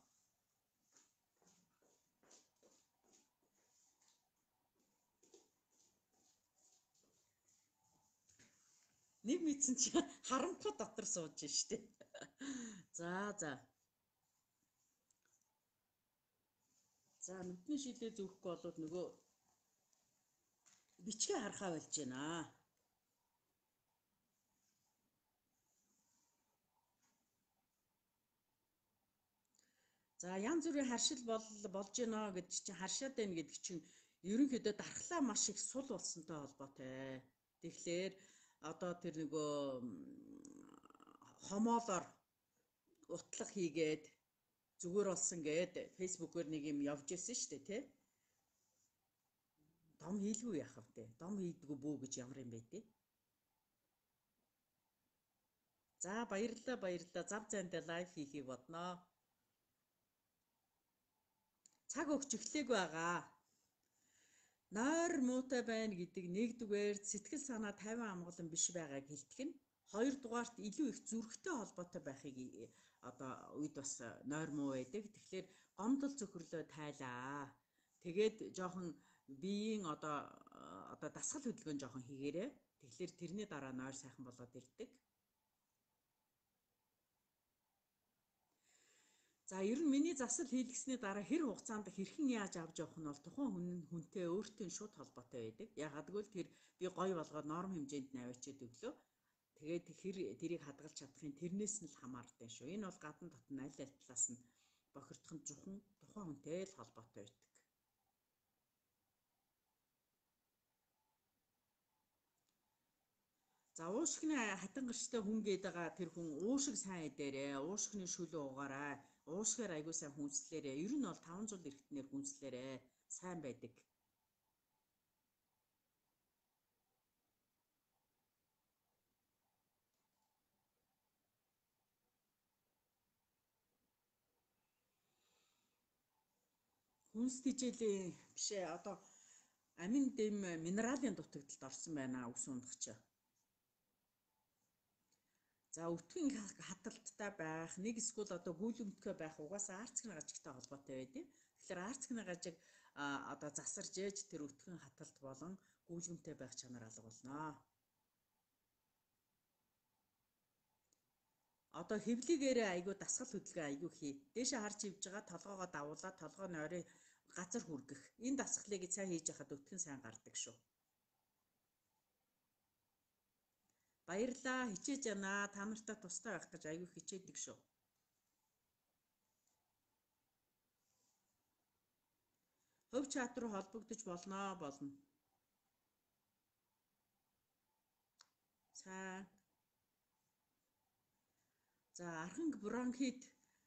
Нэг мэдсэн чи харанхуй дотор сууж штэ. За за. За нүдний шилээ зүүхгүй болоод нөгөө бичгээ харахаа болж байна. За янз бүрийн харшил болж гинэ гэж чинь харшаад байна гэдэг чинь ерөнхийдөө дархлаа маш их сул болсонтой холбоотой. Тэгэхээр одоо тэр нөгөө хомоолоор утлах хийгээд зүгээр болсон гээд фэйсбүүкээр нэг юм явж исэн шүү дээ, тий? Дом хийлгүй яах вэ? Дом хийдгүү бүү гэж ямар юм бэ тий? За баярлалаа, баярлалаа. Зав зайдаа лайв хийхийг бодноо. Цаг өгч эхлэегүй байгаа. Нойр муутай байна гэдэг нэгдүгээр сэтгэл санаа 50 амгалан биш байгааг хэлтгэх нь. Хоёрдугаарт илүү их зүрхтэй холбоотой байхыг одоо үед бас нойр муу байдаг. Тэгэхээр гомдол цөхрлөө тайлаа. Тэгээд жоохон биеийн одоо дасгал хөдөлгөөн жоохон хийгээрэй. Тэгэхээр тэрний дараа нойр сайхан болоод ирдэг. За ер нь миний засал хийлгэсний дараа хэр хугацаанд хэрхэн яаж авч явах нь бол тухайн хүн хүнтэй өөртөө шууд холбоотой байдаг. Яагаад гэвэл тэр би гоё болгоод норм хэмжээнд нь аваачаад өглөө. Тэгээд хэр тэрийг хадгалж чадахын тэрнээс нь л хамаардаг шүү. Энэ бол гадна дотн аль аль талаас нь бохирдох нь зөвхөн тухайн хүнтэй л холбоотой байдаг. За уушгины хатан гэрчтэй хүн гээд байгаа тэр хүн уушиг сайн идээрээ, уушгины шүлөө угаарай, уушгаар айгуу сайн хүнслээрээ. Ер нь бол 500 эргэтнэр хүнслээрээ сайн байдаг. Хүнс тижээлийн биш ээ, одоо амин дэм минералын дутагдалд орсон байна үс ундах чи. За өтгөн хаталттай байх, нэг эсвэл одоо гүйлэмтгой байх угаасаа арцгны гажигтай холбоотой байдаг. Тэгэхээр арцгны гажиг одоо засарж ээж тэр өтгөн хаталт болон гүйлэмтэй байх чанар алга болно. Одоо хэвлийгээрээ айгүй дасгал хөдөлгөөн айгүй хий. Дээшээ харж хивж байгаа толгоогоо давуулаад толгой нь орой газар хүргэх. Энэ дасгалыг сайн хийж яхад өтгөн сайн гардаг шүү. Баярлаа, хичээж яана. Та нартай тустай байх гэж айгүй хичээдэг шүү. Хувь чат руу холбогдож болно болно. Сайн. За архинг бронхит.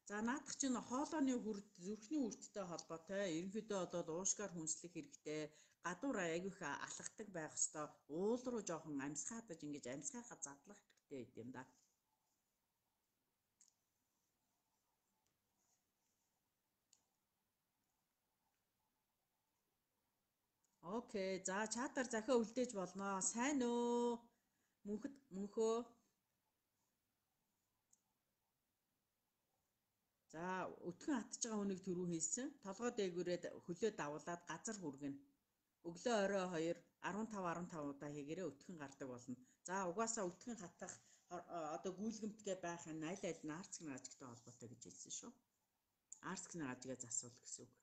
За наадах чинь хоолойны хүрд, зүрхний үрдтэй холбоотой. Ерөнхийдөө бол уушгаар хүнслэх хэрэгтэй. Гадуур айгүй их алхахдаг байх ёстой. Уул руу жоохон амьсгаадаж ингэж амьсгаахаа задлах хэрэгтэй байд юм да. Окей. За чатаар захиа үлдээж болно. Сайн уу? Мөнхөд мөнхөө. За өтгөн хатж байгаа хүнийг түрүү хийсэн. Толгой дээгүүрээд хөлөө давуулаад газар хүргэнэ. Өглөө орой 2 15 15 удаа хийгээрээ өтгөн гардаг болно. За угаасаа өтгөн хатах одоо гүйлгэмтгээ байх нь аль аль нь арцгны ажигтай холбоотой гэж хэлсэн шүү. Арцгны ажигаа засвал гэсэн үг.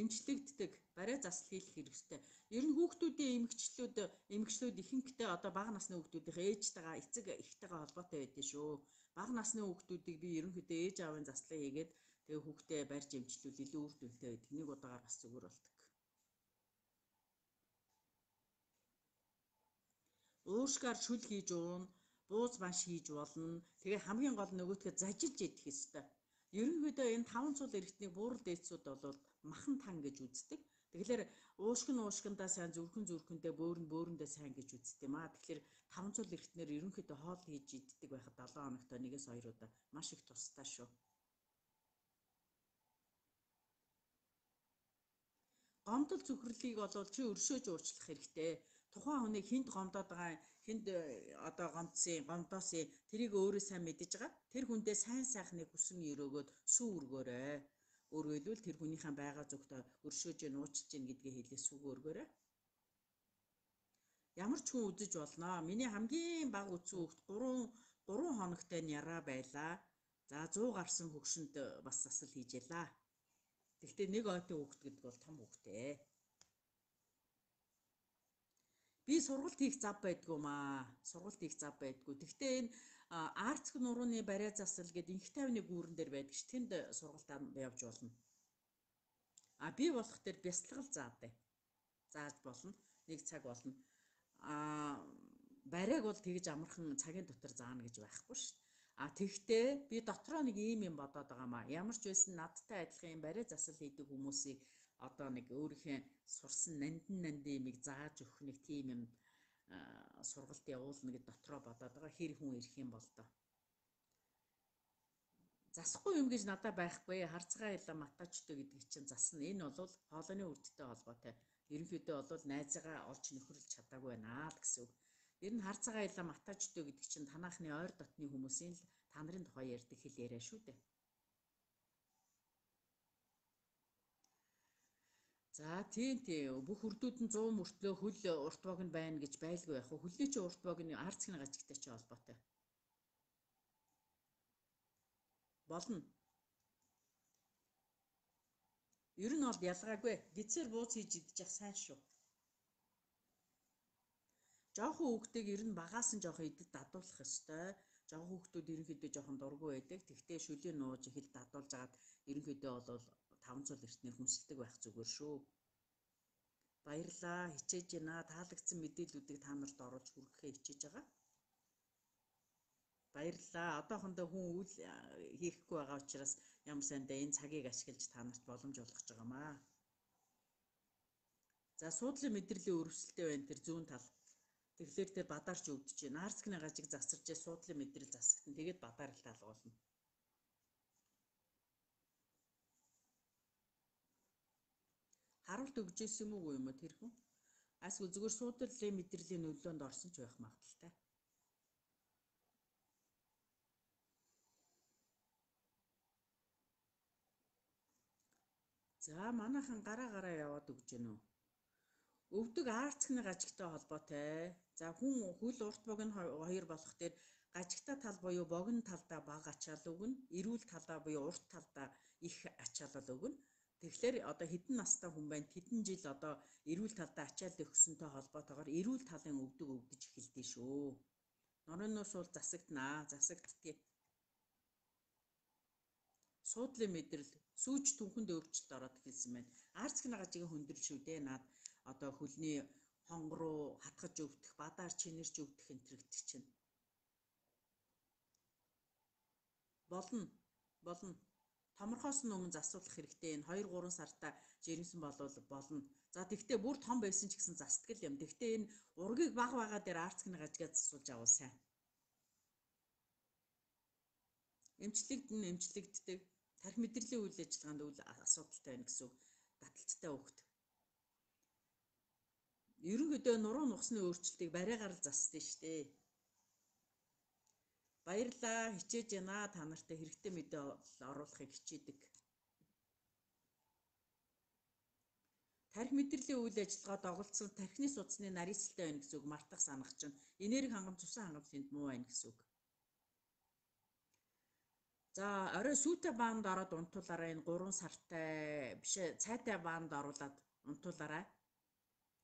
Эмчлэгддэг, бариа засал хийх хэрэгтэй. Ер нь хүүхдүүдийн эмгчлүүд ихэнхдээ одоо бага насны хүүхдүүдийн ээжтэйгээ эцэг эхтэйгээ холбоотой байдаг шүү. Бага насны хүүхдүүдийг би ерөнхийдөө ээж аавын заслыг хийгээд тэгээ хүүхдээ барьж эмчлүүл илүү үр дүнтэй байдаг. Нэг удаагаар бас зүгээр болдог. Уушгаар шүл хийж уuna, бууз банш хийж болно. Тэгээ хамгийн гол нөгөөтгөө зажилж идэх ёстой. Ерөнхийдөө энэ таван цул эргэтнийг буурал дээдсүүд бол махан тан гэж үздэг. Тэгэхээр уушгин уушгиндаа сайн, зүрхэн зүрхэндээ, бөөрн бөөрөндөө сайн гэж үздэг юм аа. Тэгэхээр таван цул эргэтнэр ерөнхийдөө хоол хийж иддэг байхад 7 хоногт 1-2 удаа маш их тустай шүү. Гомдол зүхэрлийг бол чи өршөөж уучлах хэрэгтэй. Тухайн хүнийг хүнд гомдоод байгаа, хүнд одоо гомдсон, гомдоосон тэрийг өөрөө сайн мэдэж байгаа. Тэр хүндээ сайн сайхныг хүсэн өрөөгөөд сүү өргөөрэй. Өөрөөр хэлбэл тэр хүнийхээ байгаа зүгт өршөөж гин уучлж гин гэдгээ хэлээ сүг өргөөрэй. Ямар ч хүн үзэж болно. Миний хамгийн бага үтсэн хүүхэд 3 хоногтой нь яраа байлаа. За 100 гарсан хөгшөнд бас засал хийж ялаа. Гэхдээ нэг ойтын хүүхэд гэдэг бол том хүүхдээ. Би сургалт хийх зав байдгүй маа. Сургалт хийх зав байдгүй. Гэхдээ энэ Арцг нурууны бариа засал гэдэг инх тайвны гүүрэн дээр байдаг ш. Тэнд сургалт явж болно. А би болох дээр бясалгал заадаг. Зааж болно. Нэг цаг болно. А бариаг бол тэгж амархан цагийн дотор заана гэж байхгүй ш. А тэгтээ би дотроо нэг ийм юм бодоод байгаа маа. Ямар ч байсан надтай адилхан юм бариа засал хийдэг хүмүүсийг одоо нэг өөрийнхөө сурсан нандин юмыг зааж өгөх нэг тийм юм сургалт явуулна гэд дотроо бодоод байгаа. Хэр хүн ирэх юм бол доо. Засахгүй юм гэж надад байхгүй. Харцгаа илаа матачтой гэдэг чинь засна. Энэ бол хоолойны үрдтэй холбоотой. Ерөнхийдөө бол найзыгаа олж нөхөрлөж чадаагүй байна л гэсэн үг. Ер нь харцгаа илаа матачтой гэдэг чинь танаахны ойр дотны хүмүүсийн л та нарын тухай ярьдаг хэл яриа шүү дээ. За тийм бүх үрдүүд нь 100 мөртлөө хөл урт богино байна гэж байлгүй яах вэ? Хөлний чинь урт богино арцгийн гажигтай чинь холбоотой. Болно. Ер нь бол ялгаагүй. Гидсээр бууз хийж идчих сайн шүү. Жоохон хүүхдийг ер нь багаас нь жоохон идэд дадуулах ёстой. Жоохон хүүхдүүд ерөнхийдөө жоохон дургүй байдаг. Тэгтээ шүлийн нууж ихэл дадуулж агаад ерөнхийдөө бол 5 цул эртнэр хүнсэлдэг байх зүгээр шүү. Баярлаа. Хичээж байна. Таалагдсан мэдээллүүдийг та нарт оруулж хүргэхээ хичээж байгаа. Баярлалаа. Одоохондоо хүн үйл хийхгүй байгаа учраас ямар сайндаа энэ цагийг ашиглаж та нарт боломж олгож байгаамаа. За суудлын мэдрэлийн өрөвсөлтэй байна тэр зүүн тал. Тэгэхээр тэр бадаарч өвдөж байна. Арцгийн гажиг засарч суудлын мэдрэл засагтан. Тэгээд бадаар л таалгуулна. Харуулт өгж исэн юм уу юм уу тэр хүн? Асгүй зүгээр суудлын мэдрэлийн нөлөөнд орсон ч байх магадaltaй. За манайхан гараа гараа яваад өгж гэнэ үү? Өвдөг арцгийн гажигтай холбоотой. За хүн хөл урт богино хоёр болох дээр гажигтай тал буюу богино талдаа бага ачаал өгнө, эрүүл талдаа буюу урт талдаа их ачаалал өгнө. Тэгэхээр одоо хэдэн настай хүн байна, хэдэн жил одоо эрүүл талдаа ачаал өгсөнтэй холбоотойгоор эрүүл талын өвдөг өвдөж эхэлдэг шүү. Норын суул засагднаа, засагддгийг. Суудлын мэдрэл сүүж түнхэнд өөрчлөлт ороод эхэлсэн байна. Арцгийн гажигийн хүндрэл шүү дээ. Наад одоо хөлний хонгороо хатгаж өвдөх, бадаар чинэрч өвдөх энэ төр гэдэг чинь. Болно. Болно. Томорхоос нь өмнө засуулах хэрэгтэй. Энэ 2 3 сартаа жирэмсэн болвол болно. За тэгтээ бүр том байсан ч гэсэн застдаг юм. Тэгтээ энэ ургийг баг байгаа дээр арцгийн гажигаа засуулж авал сайн. Эмчлэгдэн эмчлэгддэг. Тарих мэдрэлийн үйл ажиллагаанд үйл асуудалтай байна гэсэн үг. Таталттай хөвгт. Ерөнхийдөө нуруу нухсны өөрчлөлтийг бариагаар л засдаг шүү дээ. Баярлалаа. Хичээж байна. Та нартай хэрэгтэй мэдээ оруулахыг хичээдэг. Тарих мэдрэлийн үйл ажиллагаа доголдсон тархины судасны нарийсалтай байна гэсэн үг. Мартах санах чинь. Энерги хангамж, цусан хангамж тэнд муу байна гэсэн үг. За орой сүйтэй баанд ороод унтуулаарай. Энэ 3 сартай биш цайтай баанд оруулаад унтуулаарай.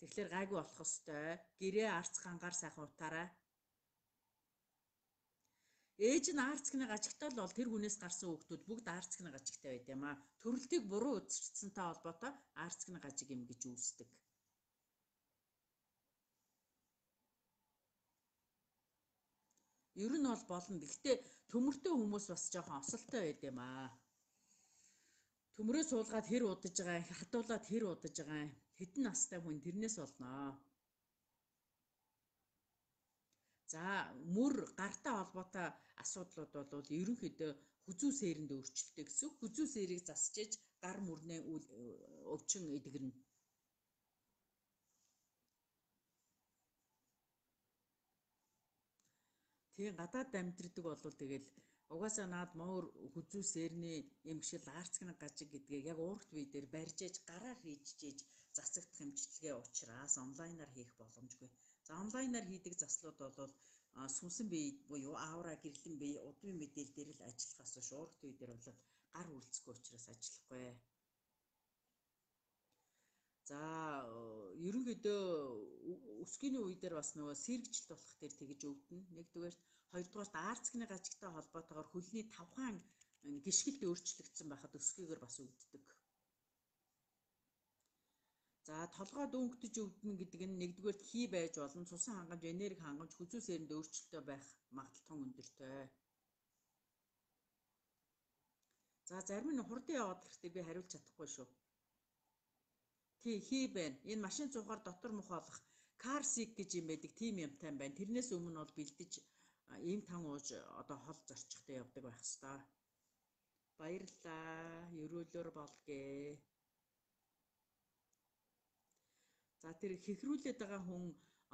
Тэгэхээр гайгүй болох ёстой. Гэрээ арц гангаар сайхан утаарай. Ээж нь арцгийн гажигтай л бол тэр хүнээс гарсан хүүхдүүд бүгд арцгийн гажигтай байд юм аа. Төрөлтийг буруу үзэрчсэнтэй холбоотой арцгийн гажиг юм гэж үүсдэг. Ер нь бол болно. Гэхдээ төмөртэй хүмүүс бас жоохон осолтой байд юм аа. Төмрөө суулгаад хэр удаж байгаа, хатуулаад хэр удаж байгаа, хэдэн настай хүн тэрнээс болноо. За мөр гартай холбоотой асуудлууд бол ерөнхийдөө хүзүү сээрэнд өөрчлөлттэй гэсэн. Хүзүү сэрийг засчиж гар мөрнээ өвчин эдгэрнэ. Тийм гадаад амьдэрдэг бол тэгэл угаасаа наад муур хүзүү сэрний эмгшил арцгийн гажиг гэдгийг яг уурт бие дээр барьж ээж гараар хийжиж засагдах эмчилгээ учраас онлайнаар хийх боломжгүй. За онлайнаар хийдэг заслууд бол сүнсэн бие буюу аура гэрлэн бие удмын мэдээлэл дээр л ажиллахаас биш уурт бие дээр бол гар үрэлцэхгүй учраас ажиллахгүй. За ерөнхийдөө өсгийний үе дээр бас нөгөө сэргийлт болох дээр тэгж өвдөнө. Нэгдүгээрт, хоёрдугаарт арцгийн гажигтай холбоотойгоор хөлний тавхаан гიშгэлд өөрчлөгдсөн байхад өсгийгээр бас өвддөг. За толгой дөнгөдөж өвдөнө гэдэг нь нэгдүгээрт хий байж болно. Цусан хангамж, энерги хангамж, хүзүү сэрэнд өөрчлөлттэй байх магадлал тун өндөртэй. За зарим нь хурдан яваад хэрэгтэй би хариулж чадахгүй шүү. Тий хий байна. Энэ машин цуухаар дотор мух олох car sick гэж юм байдаг. Тийм юмтай байна. Тэрнээс өмнө бол бэлдэж ийм тан ууж одоо хол зорчихтой явдаг байх хэвээр. Баярлалаа. Ерөөлөөр болгээ. За тэр хихрүүлээд байгаа хүн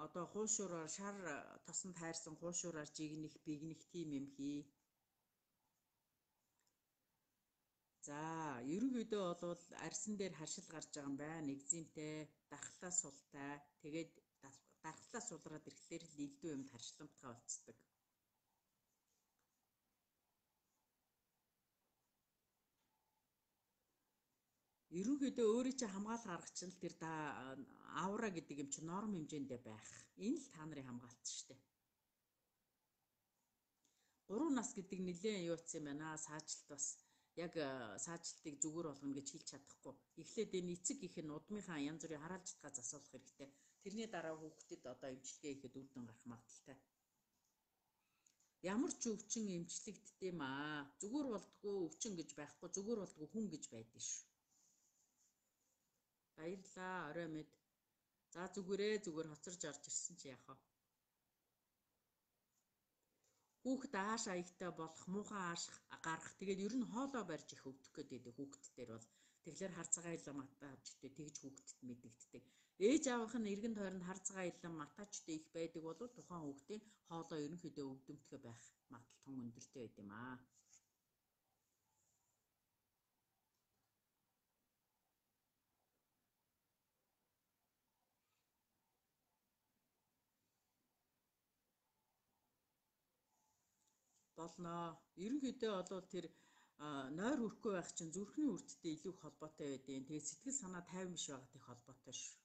одоо хуушураар шар тосонд хайрсан хуушураар жигнэх, бигнэх тийм юм хий. За ерөнхийдөө бол арьсан дээр харшил гарч байгаа юм байна. Экземтэй, дархлаа султай. Тэгээд дархлаа сулраад ирэхлээр л элдв юмд харшламтгай болцдог. Ерөнхийдөө өөрийн чинь хамгаалах арга чинь л тэр аура гэдэг юм чинь норм хэмжээндээ байх. Энэ л та нарын хамгаалт шүү дээ. 3 нас гэдэг нэлээд юу утсан юм байна. Саажилт бас яг саажилтыг зүгээр болгоно гэж хэлж чадахгүй. Эхлээд энэ эцэг их нь удмынхаа янз бүрийн хараалж чадхаа засуулах хэрэгтэй. Тэрний дараа хүүхдэд одоо эмчилгээ хийхэд үр дүн гарах магадлалтай. Ямар ч өвчин эмчлэгддэм аа. Зүгээр болдгоо өвчин гэж байхгүй, зүгээр болдгоо хүн гэж байдсан шүү. Баярлаа, орой мэд. За зүгээрээ зүгээр хоцорж орж ирсэн чи яах вэ? Хүүхэд ааш аягтай болох, муухай ааш гарах. Тэгээд ер нь хоолоо барьж их өвдөх гэдэг хүүхэд дээр бол тэгэхээр хар цагаан илэн матаа авчтай тэгж хүүхдэд мэдэгддэг. Ээж аавынх нь эргэн тойронд хар цагаан илэн матаачтай их байдаг бол тухайн хүүхдийн хоолоо ерөнхийдөө өвдөмтгой байх магадлал тун өндөртэй байд юм аа. Болно. Ерөнхийдөө бол тэр нойр хүрхгүй байх чинь зүрхний үрдтэй илүү их холбоотой байдیں۔ Тэгээд сэтгэл санаа тайван биш байгаад их холбоотой шүү.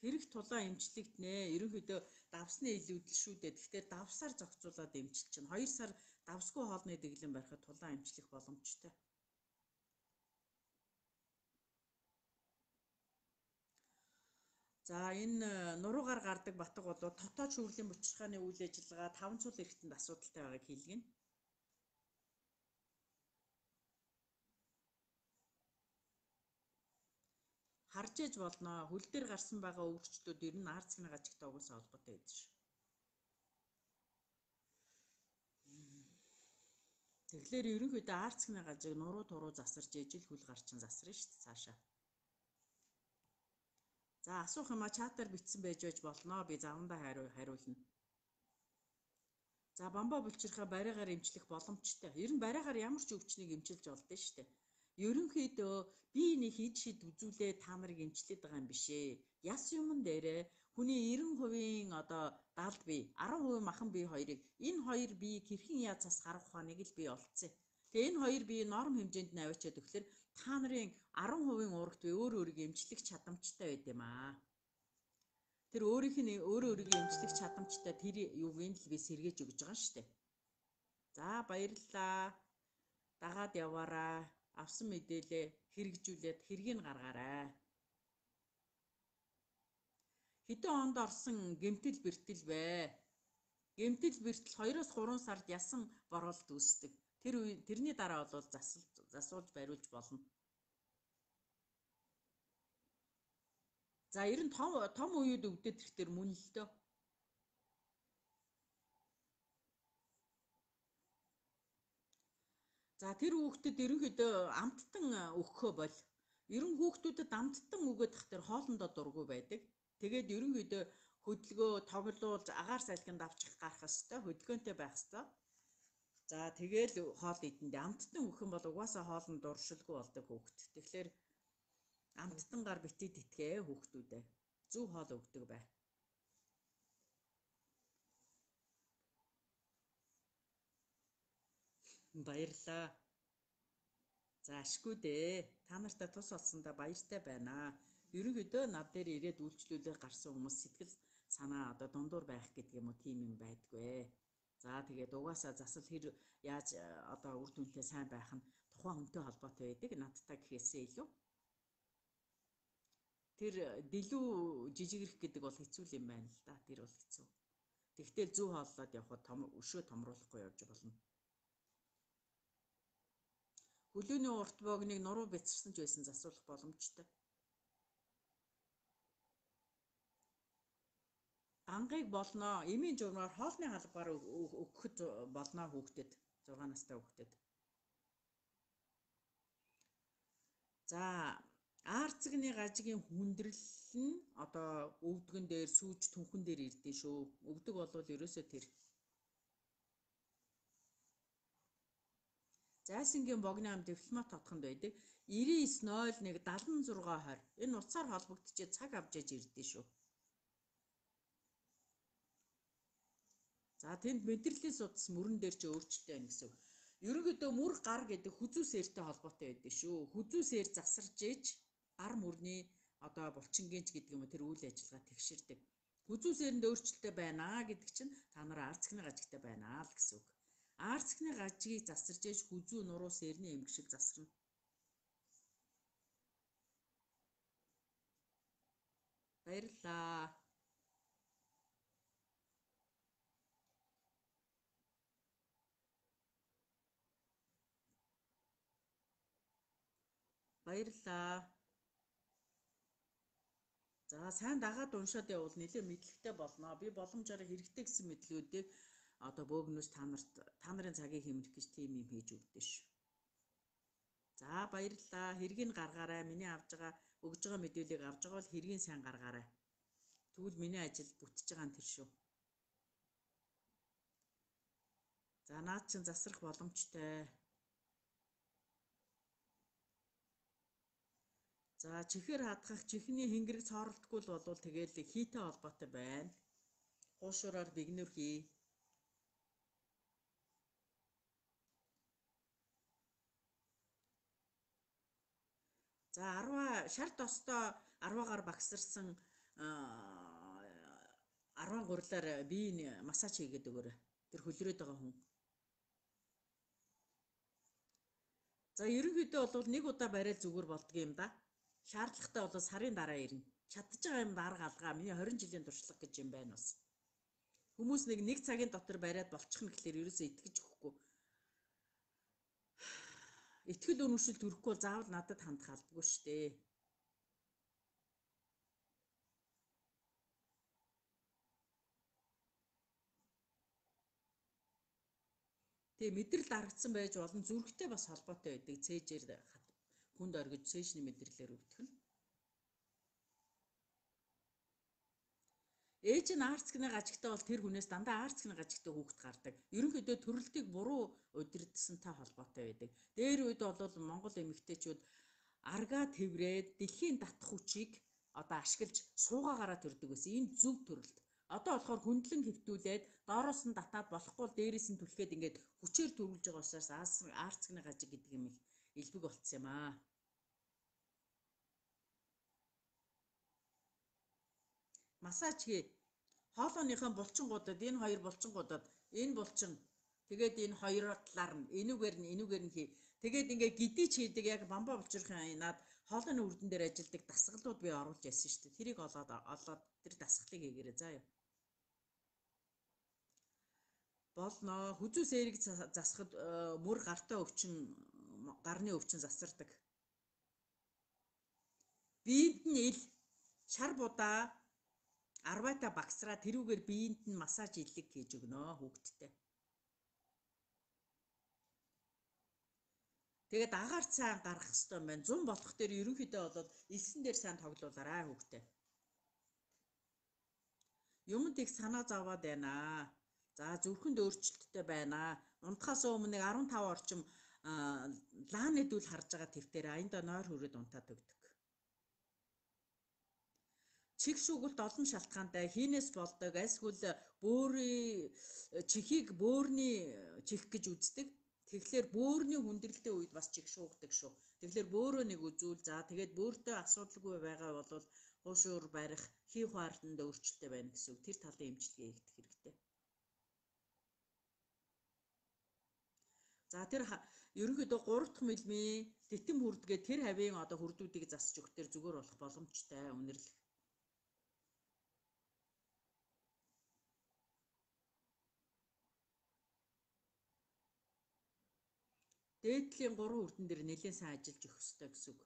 Хэрэг тулаан эмчлэгднэ. Ерөнхийдөө давсны илүүдэл шүү дээ. Тэгэхээр давсаар зохицуулаад эмчил чинь 2 сар давсгүй хоолны дэглэм барихад тулаан эмчлэх боломжтой. За энэ нуруугаар гардаг батг бол дотоод шүүрлийн бучирхааны үйл ажиллагаа 5 цул эргэтэнд асуудалтай байгааг хэлгэнэ. Харж ээж болно. Хөл дээр гарсан байгаа өвөрчлүүд ер нь арцгийн гажигтай угаасаа холбоотой байдаг шүү. Тэгэхээр ерөнхийдөө арцгийн гажиг нуруу туруу засарч ээж л хөл гарчин засарна шүү дээ цаашаа. За асуух юмаа чатаар бичсэн байж байж болно. Би завандаа хариулна. За бамбаа булчирхаа бариагаар эмчлэх боломжтой. Ер нь бариагаар ямар ч өвчнийг эмчилж болдсон шүү дээ. Ерөнхийдөө би нэг хид шид үзүүлээ та нарыг эмчлээд байгаа юм биш ээ. Яс юмн дээрээ хүний 90% одоо 70 бие, 10% махан бие хоёрыг энэ хоёр биеийг хэрхэн яаж цас гаргах ухааныг л би олцсон. Тэгээ энэ хоёр бие норм хэмжээнд нь аваачаад өгөхлөөр та нарын 10% уурагт бие өөр өөрийгөө эмчлэх чадамжтай байд юм аа. Тэр өөрийнх нь өөрөө өөрийгөө эмчлэх чадамжтай тэр юуг нь л би сэргээж өгж байгаа шүү дээ. За баярлалаа. Дагаад яваараа. Авсан мэдээлээ хэрэгжүүлээд хэргийг гаргаарай. Хэдэн онд орсон гэмтэл бэртэл вэ? Гэмтэл бэртэл 2-3 сард ясан бороолт үүсдэг. Тэр тэрний дараа бол засуулж бариулж болно. За ер нь том үеуд өвдөд ирэхтэр мөн л дөө. За тэр хүүхдэд ерөнхийдөө амттан өгөхөө бол. Ер нь хүүхдүүдэд амттан өгөөд тах тэр хоолндоо дургүй байдаг. Тэгээд ерөнхийдөө хөдөлгөө тоглуулж агаар салхинд авчих гарах хэвээр хөдөлгөөнтэй байх хэвээр. За тэгэл хоол идэндээ амттан өгөх юм бол угаасаа хоолнд дуршилгүй болдог хүүхд. Тэгэхээр амттангаар битгий тэтгээ хүүхдүүдээ. Зөв хоол өгдөг бай. Баярлалаа. За ашгүй дээ. Та нартай тус олсондоо баяртай байна. Ерөнхийдөө над дээр ирээд үйлчлүүлээ гарсан хүмүүс сэтгэл санаа одоо дундуур байх гэдэг юм уу тийм юм байдгүй. За тэгээд угаасаа засал хэр яаж одоо үр дүнтэй сайн байх нь тухайн хүнтэй холбоотой байдаг. Надтай гэхээсээ илүү. Тэр дэлүү жижигрэх гэдэг бол хэцүү юм байна л да. Тэр бол хэцүү. Тэгтэл зөв хооллоод явхад том өшөө томруулахгүй явж болно. Хөлөөний урт богныг нуруу бяцарсан ч байсан засуулах боломжтой. Гангийг болно. Эмийн журмаар хоолны халбаар өгөхөд болно хүүхдэд. 6 настай хүүхдэд. За аарцгны гажигийн хүндрэл нь одоо өвдгөн дээр сүүж түнхэн дээр ирдэ шүү. Өвдөг болвол ерөөсөө тэр. Зайсангийн богны ам дипломат хотхонд байдаг. 99 01 76 20. Энэ утсаар холбогдчихээ цаг авч яж ирдэ шүү. За тэнд мэдрэлийн судас мөрөн дээр чи өөрчлөлт байна гэсэн үг. Ерөнхийдөө мөр гар гэдэг хүзүү сэртэй холбоотой байдаг шүү. Хүзүү сэр засарж ээж гар мөрний одоо булчингийн ч гэдэг юм уу тэр үйл ажиллагаа тэгшэрдэг. Хүзүү сэрэнд өөрчлөлттэй байна гэдэг чинь та нар ард цахны гажигтай байна л гэсэн үг. Ард цахны гажигийг засарж ээж хүзүү нуруу сэрний эмгшил засарна. Баярлалаа. Баярлалаа. За сайн дагаад уншаад явбал нэлээд мэдлэгтэй болно. Би боломжоор хэрэгтэй гэсэн мэдлэгүүдийг одоо бөөгнөөс та нарын цагийг хэмнэх гэж тийм юм хийж өгдөө шүү. За баярлалаа. Хэргийг гаргаарай. Миний авж байгаа өгж байгаа мэдээллийг авж байгаа бол хэргийг сайн гаргаарай. Тэгвэл миний ажил бүтэж байгаа нь тэр шүү. За наад чинь засрах боломжтой. За чихэр хадгах чихний хэнгэрэг цооролтгүй л болвол тэгэл хийтэй холбоотой байна. Хуушураар бигнүр хий. За 10 шар тостой 10-аар багсарсан 10 гурлаар биеийн массаж хийгээд өгөөрэй. Тэр хөлрөөд байгаа хүн. За ерөнхийдөө бол нэг удаа барайл зүгээр болдго юм да. Шаардлагатай бол сарын дараа ирнэ. Чадж байгаа юм дарга алгаа. Миний 20 жилийн туршлага гэж юм байна бас. Хүмүүс нэг цагийн дотор бариад болчих нь гэхлээр ерөөсөө итгэж өгөхгүй. Итгэл үнэмшил төрөхгүй бол заавал надад хандах албагүй шүү дээ. Тэгээ мэдрэл дарагдсан байж болно. Зүрхтэй бас холбоотой байдаг. Цээжээр хүнд оргиж цээжний мэдрэлээр өвдөх нь. Ээж нь арцгны гажигтай бол тэр хүнээс дандаа арцгны гажигтай хүүхэд гардаг. Ерөнхийдөө төрөлтийг буруу удирдсантай холбоотой байдаг. Дээр үед бол Монгол эмэгтэйчүүд аргаа тэврээд дэлхийн татах хүчийг одоо ашиглаж суугаагаараа төрдөг байсан. Энэ зөв төрөлт. Одоо болохоор хөндлөн хэвтүүлээд доороос нь татаад болохгүй бол дээрээс нь түлхээд ингээд хүчээр төрүүлж байгаа учраас арцгны гажиг гэдэг юм их элбэг болцсон юм аа. Массаж хий. Хоолойныхон булчингуудад энэ хоёр булчингуудад энэ булчин тэгээд энэ хоёр талаар нь энүүгээр нь хий. Тэгээд ингээ гидич хийдэг яг бамбаа булчирхын над хоолойны үрдэн дээр ажилдаг дасгалууд би оруулж яасан шүү дээ. Тэрийг олоод тэр дасгалыг хийгээрэй заа юу. Болно. Хүзүү сэрийг засахад мөр гартай өвчин гарны өвчин засардаг. Биед нь ил шар будаа арвайта багсраа тэрүүгээр биеинд нь массаж иллэг хийж өгнө хүүхэдтэй. Тэгээд агаар цаан гаргах хэрэгтэй юм байна. Зун болох дээр ерөнхийдөө бол элсэн дээр сайн тоглуулаарай хүүхдээ. Юмд их санаа зовоод байна. За зүрхэнд өөрчлөлттэй байна. Унтахаас өмнө нэг 15 орчим лааны дүүл харж байгаа твтэр аяндаа нойр хүрээд унтаад өгдөг. Чих шүүгэлт олон шалтгаантай хийнээс болдог. Альсгүй бөөрийн чихийг бөөрний чих гэж үздэг. Тэгэхээр бөөрний хүндрэлтэй үед бас чих шуугдаг шүү. Тэгэхээр бөөрөө нэг үзүүл. За тэгээд бөөртөө асуудалгүй байгаа бол хуушуур барих, хий хуартанд өөрчлөлттэй байна гэсэн үг. Тэр талын эмчилгээ хийх хэрэгтэй. За тэр ерөнхийдөө 3 дахь мэлмийн титэм хүрдгээ тэр хавийн одоо хүрдүүдийг засч өгөх тэр зүгээр болох боломжтой үнэрлэх. Дээдлийн 3 хүрдэн дээр нэлээд сайн ажиллаж өгөх ёстой гэсэн үг.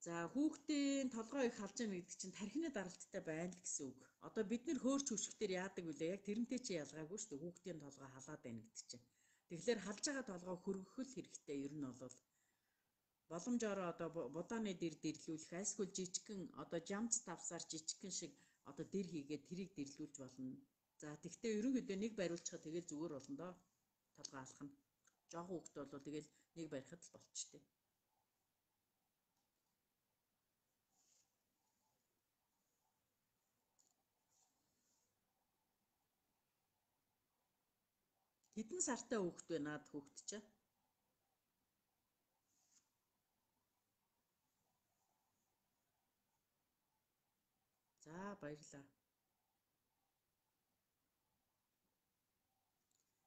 За хүүхдийн толгой их халж яана гэдэг чинь тархины даралттай байна л гэсэн үг. Одоо бид нэр хөөрч хөшгтөр яадаг вүлээ? Яг тэрнтэй чи ялгаагүй шүү дээ. Хүүхдийн толгой халаад байна гэдэг чинь. Тэгэхээр халж байгаа толгой хөргөх л хэрэгтэй. Ер нь бол боломжоор одоо будааны дэр дэрлүүлэх, альсгүй жижигхэн одоо жамц тавсаар жижигхэн шиг одоо дэр хийгээд тэрийг дэрлүүлж болно. За тэгтээ ерөнхийдөө нэг бариулчихад тэгэл зүгээр болно доо. Толгой алах нь. Жохон хүүхд бол тэгэл нэг барихад л болчтой. Хэдэн сартай хүүхэд вэ наад хүүхэд чинь? За баярлалаа.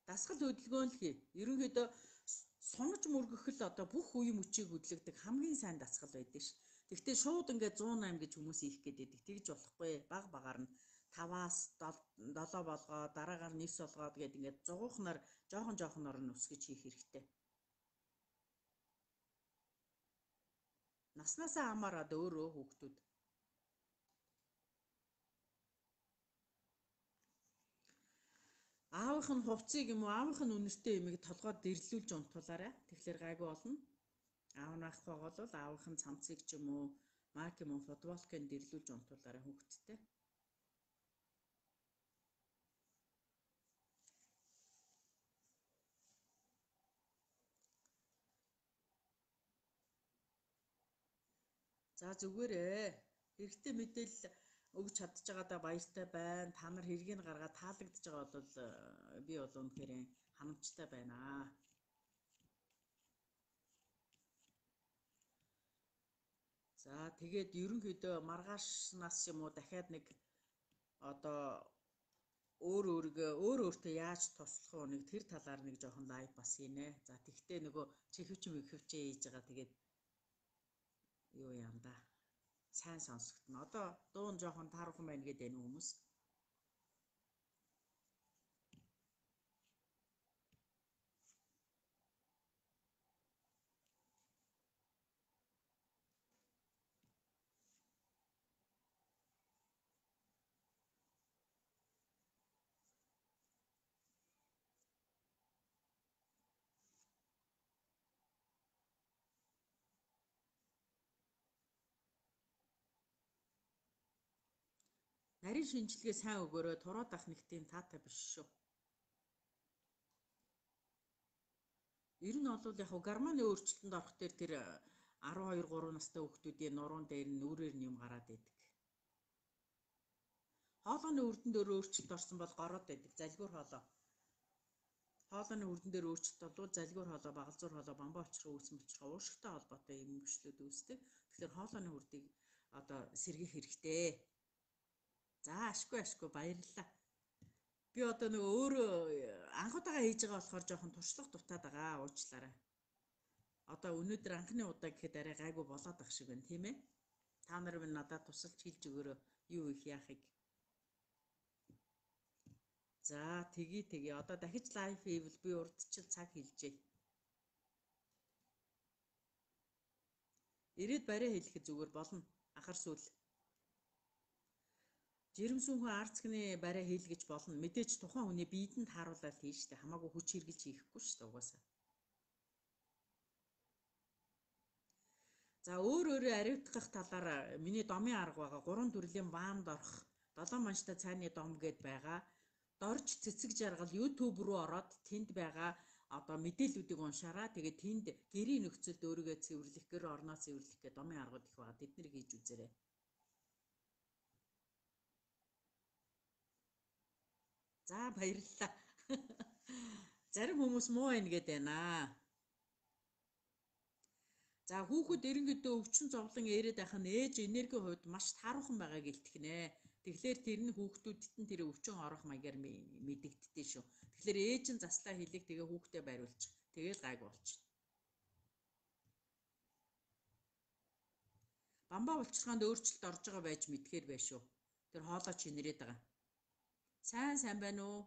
Дасгал хөдөлгөөн л хий. Ерөнхийдөө сунаж мөргөх л одоо бүх үе мөчийг хөдлөгдөг хамгийн сайн дасгал байдаг ш. Тэгвэл шууд ингээд 108 гэж хүмүүс хийх гээд байдаг. Тэгж болохгүй. Баг багаар нь 5-аас 7 болгоо, дараагаар нь 9 болгоод гээд ингээд зугуухнаар жоохон жоохноор нь өсгөж хийх хэрэгтэй. Наснаасаа хамаарат өөрөө хүүхдүүд. Аавынх нь хувцсыг юм уу, аавынх нь үнэртэй юмыг толгойд дэрлүүлж унтуулаарай. Тэгэхээр гайгүй болно. Аав нь байхгүй бол аавынх нь цамцыг ч юм уу, мак юм уу, футболкыг дэрлүүлж унтуулаарай хүүхэдтэй. За зүгээрээ хэрэгтэй мэдээлэл өгч чадж байгаадаа баяртай байна. Та нар хэргийг гаргаад таалагдж байгаа бол би бол үнэхээр ханамжтай байна. За тэгээд ерөнхийдөө маргаашнаас юм уу дахиад нэг одоо өөр өөртөө яаж туслах уу нэг тэр талаар нэг жоохон live бас хийнэ. За тэгтээ нөгөө чихвч мөхвчээ хийж байгаа тэгээд юу юм да. Сайн сонсогдно. Одоо дуун жоохон таархан байна гэдэг энэ хүмүүс. Нарийн шинжилгээ сайн өгөөрэй, тураад ах нэг тийм таатай биш шүү. Ер нь бол яг гормоны өөрчлөлтөнд орох дээр тэр 12 3 настай хүүхдүүдийн нуруунд дээр нь нүрээр нь юм гараад идэг. Хоолойны үрдэн дээр өөрчлөлт орсон бол гороод байдаг. Залгиур хоолой. Хоолойны үрдэн дээр өөрчлөлт болвол залгиур хоолой, багалзуур хоолой, бамбаа учрах, үүсэн учрах, уушигтай холбоотой юм хөгжлүүд үүсдэг. Тэгэхээр хоолойны үрдийг одоо сэргийх хэрэгтэй. За ашгүй ашгүй баярлалаа. Би одоо нөгөө өөрөө анхудаага хийж байгаа болохоор жоохон туршлага дутаад байгаа, уучлаарай. Одоо өнөөдөр анхны удаа гэхэд арай гайгүй болоод ах шиг байна, тийм ээ? Та нар минь надад тусалж хэлж өгөөрэй юу их яахыг. За тэгье тэгье. Одоо дахиж live хийвэл би урдчил цаг хэлжээ. Ирээд барай хэлэхэд зүгээр болно. Анхаар сүүл. Жирэмсэн хүн арцгны барай хийл гэж болно. Мэдээж тухайн хүний биед нь тааруулаад хийн штэ. Хамаагүй хүч хэрглэж хийхгүй штэ угаасаа. За өөр өөрөө ариутгах талаар миний домын арга байгаа. 3 төрлийн ваанд орох, 7 манштай цайны дом гэд байгаа. Дорж цэцэг жаргал YouTube руу ороод тэнд байгаа одоо мэдээллүүдийг уншаараа. Тэгээд тэнд гэрийн нөхцөлд өөрийгөө цэвэрлэх, гэр орноо цэвэрлэх гэх домын аргууд их байгаа. Тэд нарыг хийж үзээрэй. За баярлалаа. Зарим хүмүүс муу байна гээд байна. За хүүхэд ерөнхийдөө өвчин зовлон ээрээд байх нь ээж энергийн хувьд маш тааруухан байгааг илтгэнэ. Тэгэхээр тэр нь хүүхдүүдэд нь тэр өвчин орох маягаар мэдэгддэг шүү. Тэгэхээр ээж нь заслаа хийлэг тэгээ хүүхдээ бариулчих. Тэгээл гайгүй болчихно. Бамбаа булчирхаанд өөрчлөлт орж байгаа байж мэдхээр байх шүү. Тэр хоолой чинрээд байгаа. Сайн сайн байна уу?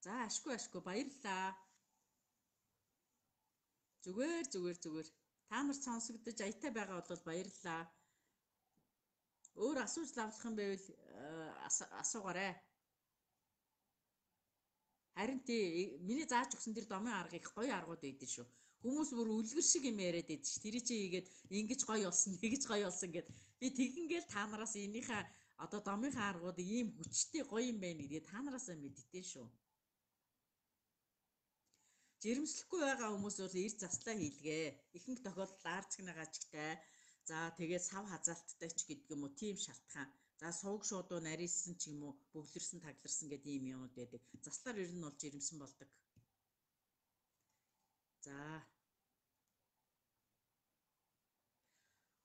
За ашгүй ашгүй баярлалаа. Зүгээр зүгээр зүгээр. Та нар сонсогдож аятай байгаа бол баярлалаа. Өөр асууж лавлах юм байвал асуугаарай. Харин тий миний зааж өгсөн тэр домын арга их гоё аргууд өгдөн шүү. Хүмүүс бүр үлгэр шиг юм яриад байдаг ш. Тэр чинь хийгээд ингэж гоё болсон, тэгэж гоё болсон гэд би тэгингээл та нараас энийхээ одоо домынхаа аргууд ийм хүчтэй гоё юм байна гэдгийг та нараасаа мэддэн шүү. Жирэмслэхгүй байгаа хүмүүс бол эр заслаа хийлгээ. Ихэнх тохиолдолд арцгнагаа чигтэй. За тэгээд сав хазаалттай ч гэдэг юм уу тийм шалтгаан. За сувг шуудуу нарийссан ч юм уу, бөглөрсөн, тагларсан гэдэг ийм юмуд байдаг. Заслаар ер нь бол жирэмсэн болдог. За.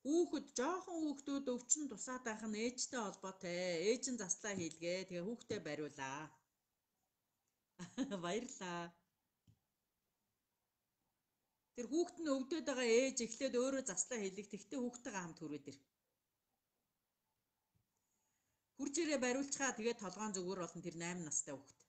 Хүүхэд, жоохон хүүхдүүд өвчин тусаад байх нь ээжтэй холбоотой. Ээж нь заслаа хийлгээ. Тэгээ хүүхдээ бариулаа. Баярлаа. Тэр хүүхэд нь өвдөд байгаа ээж эхлээд өөрөө заслаа хийлэг. Тэгтээ хүүхдтэйгээ хамт хүрээд ир. Хурж ирээ бариулчихаа тэгээд толгоон зүгээр болно тэр 8 настай хүүхэд.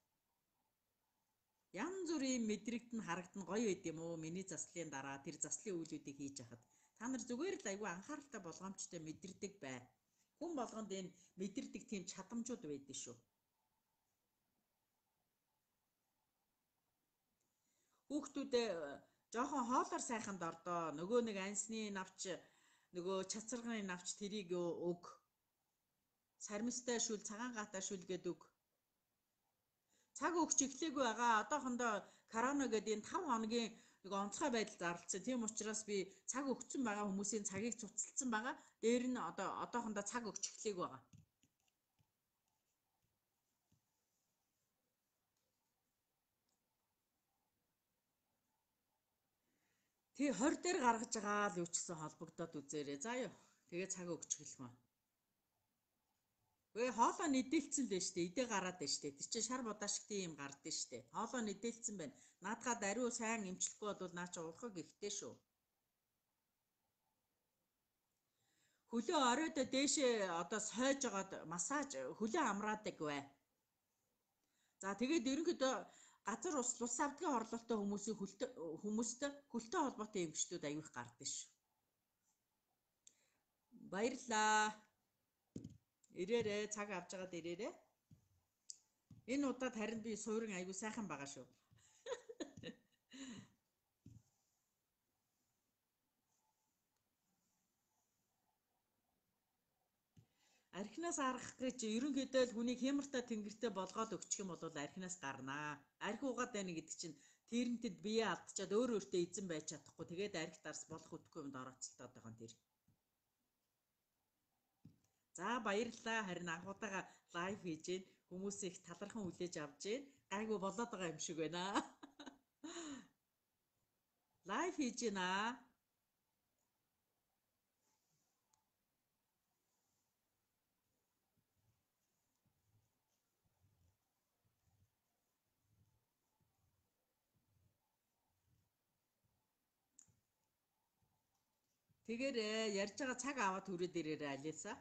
Янз бүрийн мэдрэгдэн харагдан гоё байд юм уу? Миний заслын дараа тэр заслын үйлүүдийг хийж хахад та нар зүгээр л айгүй анхааралтай болгоомжтой мэдэрдэг бай. Хүн болгонд энэ мэдэрдэг тийм чадамжууд байдаг шүү. Хүүхдүүдээ жоохон хоолоор сайхан дордоо. Нөгөө нэг ансны навч, нөгөө чацарганы навч тэрийг өг. Сармистай шүл, цагаан гаатай шүл гээд өг. Цаг өгч эхлээгүй байгаа. Одоохондоо корона гэдэг энэ 5 хоногийн нэг онцгой байдал зарлцсан. Тийм учраас би цаг өгцөн байгаа хүмүүсийн цагийг цуцалсан байгаа. Дээр нь одоо одоохондоо цаг өгч эхлээгүй байгаа. Тий 20 дээр гаргаж байгаа л юу ч гэсэн холбогдоод үзээрэй. За юу. Тэгээ цаг өгч эхлэх юм. Үгүй хоолоо нэдэлцэн л байна штэ. Идэ гараад байна штэ. Тэр чинь шар будаа шиг тийм юм гардыг штэ. Хоолоо нэдэлцэн байна. Наадгаа даруй сайн эмчлэхгүй бол наа чи урхаг ихтэй шүү. Хөлөө оройдоо дээшээ одоо сойж жагаад массаж хөлөө амраадаг бай. За тэгээд ерөнхийдөө газар ус лус авдгийн хорлолтой хүмүүсийн хөлтөө хүмүүстээ хөлтөө холбоотой эмгчлүүд аюух гардаг шүү. Баярлалаа. Ирээрээ цаг авч байгаад ирээрээ. Энэ удаад харин би суурин аягүй сайхан байгаа шүү. Архинаас аргах гэж ерөнхийдөө л хүнийг хямартай тэнгэртэй болгоод өгчих юм бол архинаас гарнаа. Архи угаад байна гэдэг чинь тэрнтэд бие алдчихад өөр өөртөө эзэн байж чадахгүй. Тэгээд архи дарс болох үтгэхгүй юмд орооцолтоод байгаа юм тэр. За баярлалаа. Харин анх удаага live хийж гин хүмүүс их талархан хүлээж авч гин. Гайгүй болоод байгаа юм шиг байна. Live хийж гинэ. Тэгэхээр ярьж байгаа цаг аваад хүрээд ирээрэй алиса.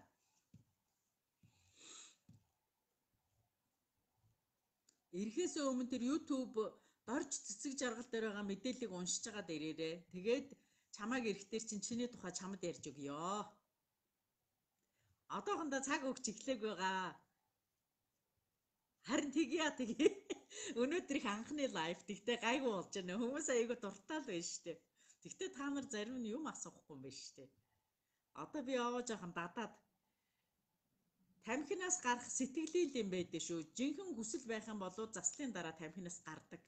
Ирэхээс өмнө тэр YouTube дорж цэцэг жаргал дээр байгаа мэдээллийг уншиж байгаа дээрээрээ. Тэгээд чамааг ирэхдээ чинь чиний тухай чамд ярьж өгье. Одоохондоо цаг өгч эхлэегүй байгаа. Харин тэгье тэгье. Өнөөдөр их анхны live тэгтээ гайгүй болж байна. Хүмүүс айгүй дуртай л байна шүү дээ. Тэгтээ та нар зарим нь юм асуухгүй юм байна шүү дээ. Одоо би яваа жоохон дадаад тамхинаас гарах сэтгэлийн юм байдаг шүү. Жинхэнэ хүсэл байх юм бол заслын дараа тамхинаас гардаг.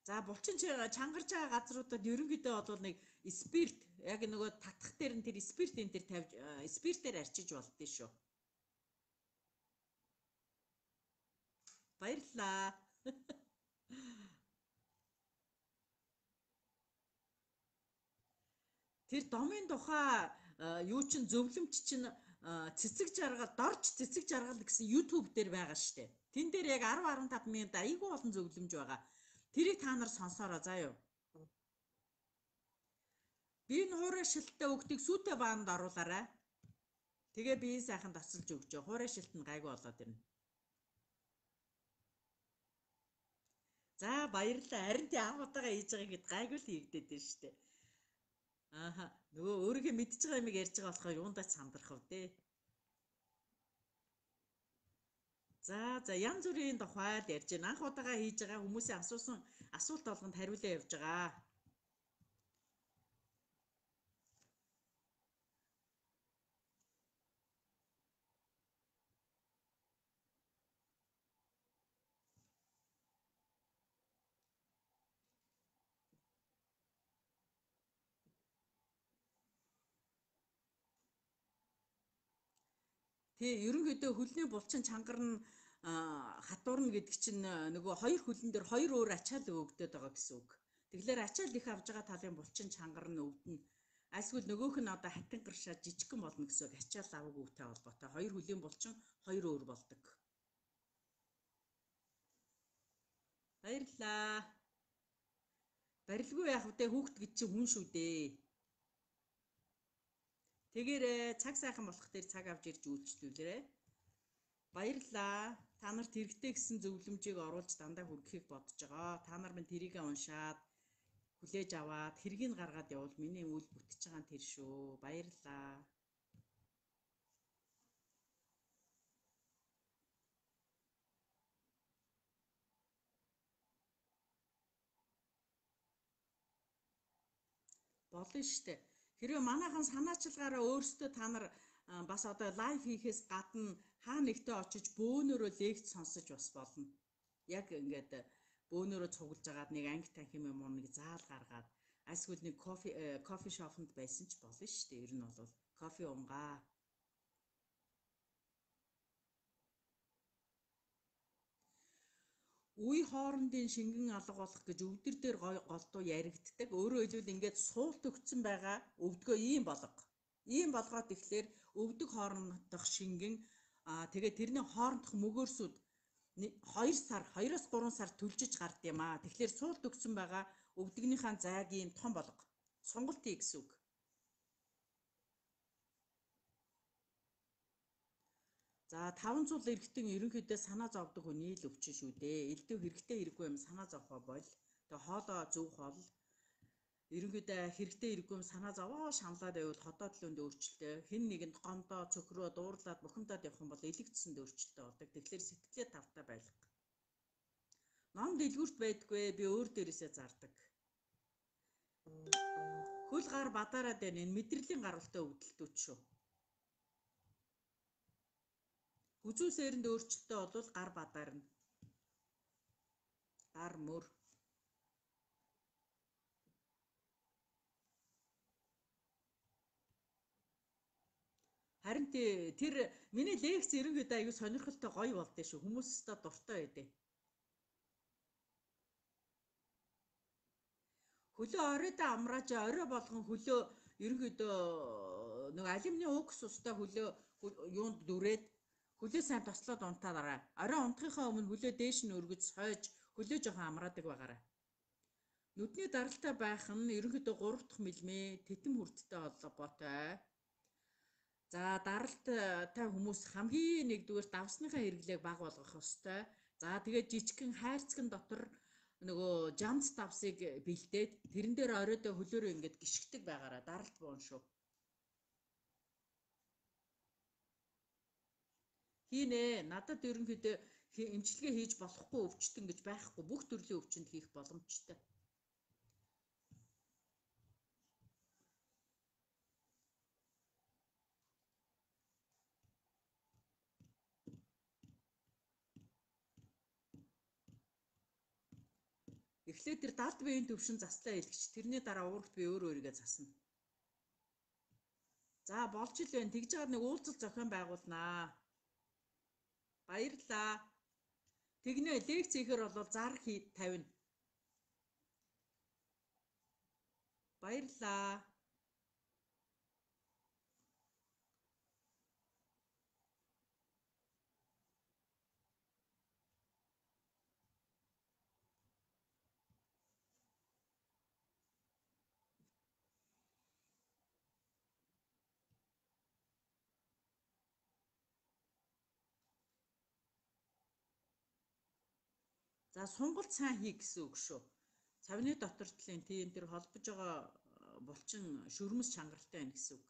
За булчин чангарч байгаа газруудад ерөнхийдөө бол нэг спирт яг нөгөө татах дээр нь тэр спирт энэ төр тавьж спиртээр арчиж болдсон шүү. Баярлалаа. Тэр домын тухай юу чин зөвлөмж чин цэцэг жаргал дорж цэцэг жаргал гэсэн YouTube дээр байгаа штэ. Тэн дээр яг 10 15 минут айгүй олон зөвлөмж байгаа. Тэрийг та нар сонсоорой заа юу. Би энэ хуурай шилттэй өгдгийг сүйтэй баанд оруулаарай. Тэгээ би сайхан тасалж өгч. Хуурай шилт нь гайгүй болоод ирнэ. За баярлалаа. Харин тий анх удаага хийж байгаа гэд гайгүй л хийгдээд байна шүү дээ. Ааха. Нөгөө өөрийнхөө мэдж байгаа юмыг ярьж байгаа болохоор юундаа ч сандрах вэ дээ. За за янз бүрийн тухай л ярьж байна. Анх удаага хийж байгаа хүмүүсийн асуусан асуулт болгонд хариулаа явж байгаа. Тий, ерөнхийдөө хөлний булчин чангар нь хатуурна гэдэг чинь нөгөө хоёр хөлн дээр хоёр өөр ачаал өвдөд байгаа гэсэн үг. Тэгэхээр ачаал их авж байгаа талын булчин чангар нь өвдөнө. Альсгүй нөгөөх нь одоо хатин гаршаа жижигхэн болно гэсэн үг. Ачаал аваагүйтэй холбоотой. Хоёр хөлийн булчин хоёр өөр болдог. Баярлалаа. Барилгүй яах вэ? Хүүхэд гэж чинь хүн шүү дээ. Тэгээрээ цаг сайхан болох дээр цаг авч ирж үйлчлүүлээрэ. Баярлалаа. Та нарт хэрэгтэй гэсэн зөвлөмжийг оруулж дандаа хүргэхийг бодож байгаа. Та нар минь тэрийг уншаад хүлээж аваад хэргийг гаргаад явбал миний үйл бүтэж байгаа нь тэр шүү. Баярлалаа. Болно штэ. Хэрвээ манайхан санаачилгаараа өөрсдөө та нар бас одоо live хийхээс гадна хаа нэгтээ очиж бөөнөрөө лекц сонсож бас болно. Яг ингээд бөөнөрөө цуглаж агаад нэг анги танхим юм уу нэг заал гаргаад альсгүй нэг кофе шопонд байсан ч болно шүү дээ. Ер нь бол кофе унгаа. Үе хоорондын шингэн алга болох гэж өвдөр дээр голдуу яригддаг. Өөрөөр хэлбэл ингээд суул төгцсөн байгаа өвдгөө ийм болго. Ийм болгоод ихлээр өвдөг хоорондох шингэн тэгээд тэрний хоорондох мөгөөрсүүд 2 сар, 2-3 сар түлжиж гард юм аа. Тэгэхээр суул төгцсөн байгаа өвдөгнийхээ зайг ийм том болго. Сонголт хий гэсэн үг. За 500 эргэтэн ерөнхийдөө санаа зовдөг хүний л өвчин шүү дээ. Элдв хэрэгтэй хэрэггүй юм санаа зовхоо боль. Тэгээ хоолоо зөв хоол. Ерөнхийдөө хэрэгтэй хэрэггүй юм санаа зовоо шаналаад байвал ходоо төлөөнд өөрчлөлтөө. Хэн нэгэнд гомдоо, цөхрөө, дуурлаад, бухимдаад явах юм бол элэгдсэнд өөрчлөлтөө болдог. Тэгэхээр сэтгэлээ тавтай байлга. Ном дэлгүүрт байдаггүй, би өөр дээрээсээ зардаг. Хөл гар бадаараад байна. Энэ мэдрэлийн гаралтай өвдөлтүүд шүү. Хүзүү сээрэнд өөрчлөлтөө болвол гар бадаарна. Гар мөр. Харин тэр миний лекц ерөнхийдөө аягүй сонирхолтой гоё болдсон шүү. Хүмүүс өстой дуртай байдээ. Хөлөө оройдоо амрааж орой болгон хөлөө ерөнхийдөө нэг алюминий укс устай хөлөө юунд дүрээд хөлөө сайн тослоод унтаарай. Орой унтахынхаа өмнө хөлөө дээш нь өргөж сойж хөлөө жоохон амраадаг байгаарай. Нүдний даралтай байх нь ерөнхийдөө 3 дахь мэлмээ тэтим хүрдтэй холбоотой. За даралтай хүмүүс хамгийн нэгдүгээр давсныхаа хэрэглээг бага болгох ёстой. За тэгээд жижигхэн хайрцагын дотор нөгөө жамц давсыг бэлдээд тэрэн дээр оройдоо хөлөөрөө ингээд гიშгдэг байгаарай. Даралт буун шүү. Хийнэ. Надад ерөнхийдөө эмчилгээ хийж болохгүй өвчтөн гэж байхгүй. Бүх төрлийн өвчнөд хийх боломжтой. Эхлээд тэр далд биеийн төвшин заслаа илгэж тэрний дараа уурагт би өөр өөрийгөө засна. За болж ил байна. Тэгж жагаад нэг уулзалт зохион байгуулнаа. Баярлалаа. Тэгнэ лекц хийхээр бол зар тавина. Баярлалаа. За сунгалт сайн хий гэсэн үг шүү. Цавны дотор талын тийм тэр холбож байгаа булчин шүрмэс чангаралтай байна гэсэн үг.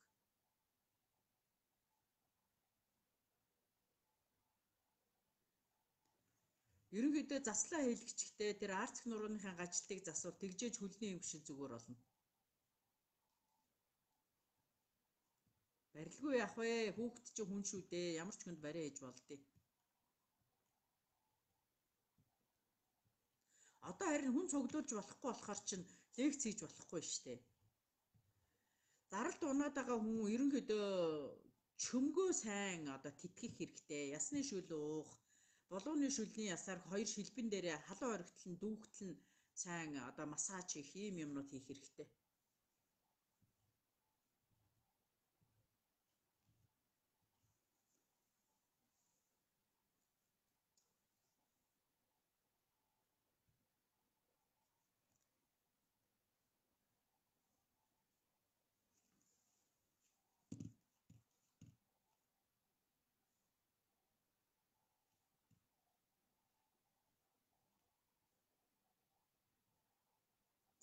Ерөнхийдөө заслаа хийлгэчихтэй тэр арцх нурууныхаа гажилтыг засвал тэгжээж хөлний юм шиг зүгээр болно. Барилгүй яах вэ? Хүүхэд чи хүн шүү дээ. Ямар ч хүнд бариа хийж болдъё. Одоо харин хүн цуглуулж болохгүй болохоор чинь лекц хийж болохгүй шүү дээ. Даралт унаад байгаа хүн ерөнхийдөө Чөмгөө сайн одоо тэтгэх хэрэгтэй. Ясны шүл уух, булууны шүлний ясаар хоёр шилбэн дээрээ халуун оргитол нь дүүхтэл нь сайн одоо массаж хийх ийм юмнууд хийх хэрэгтэй.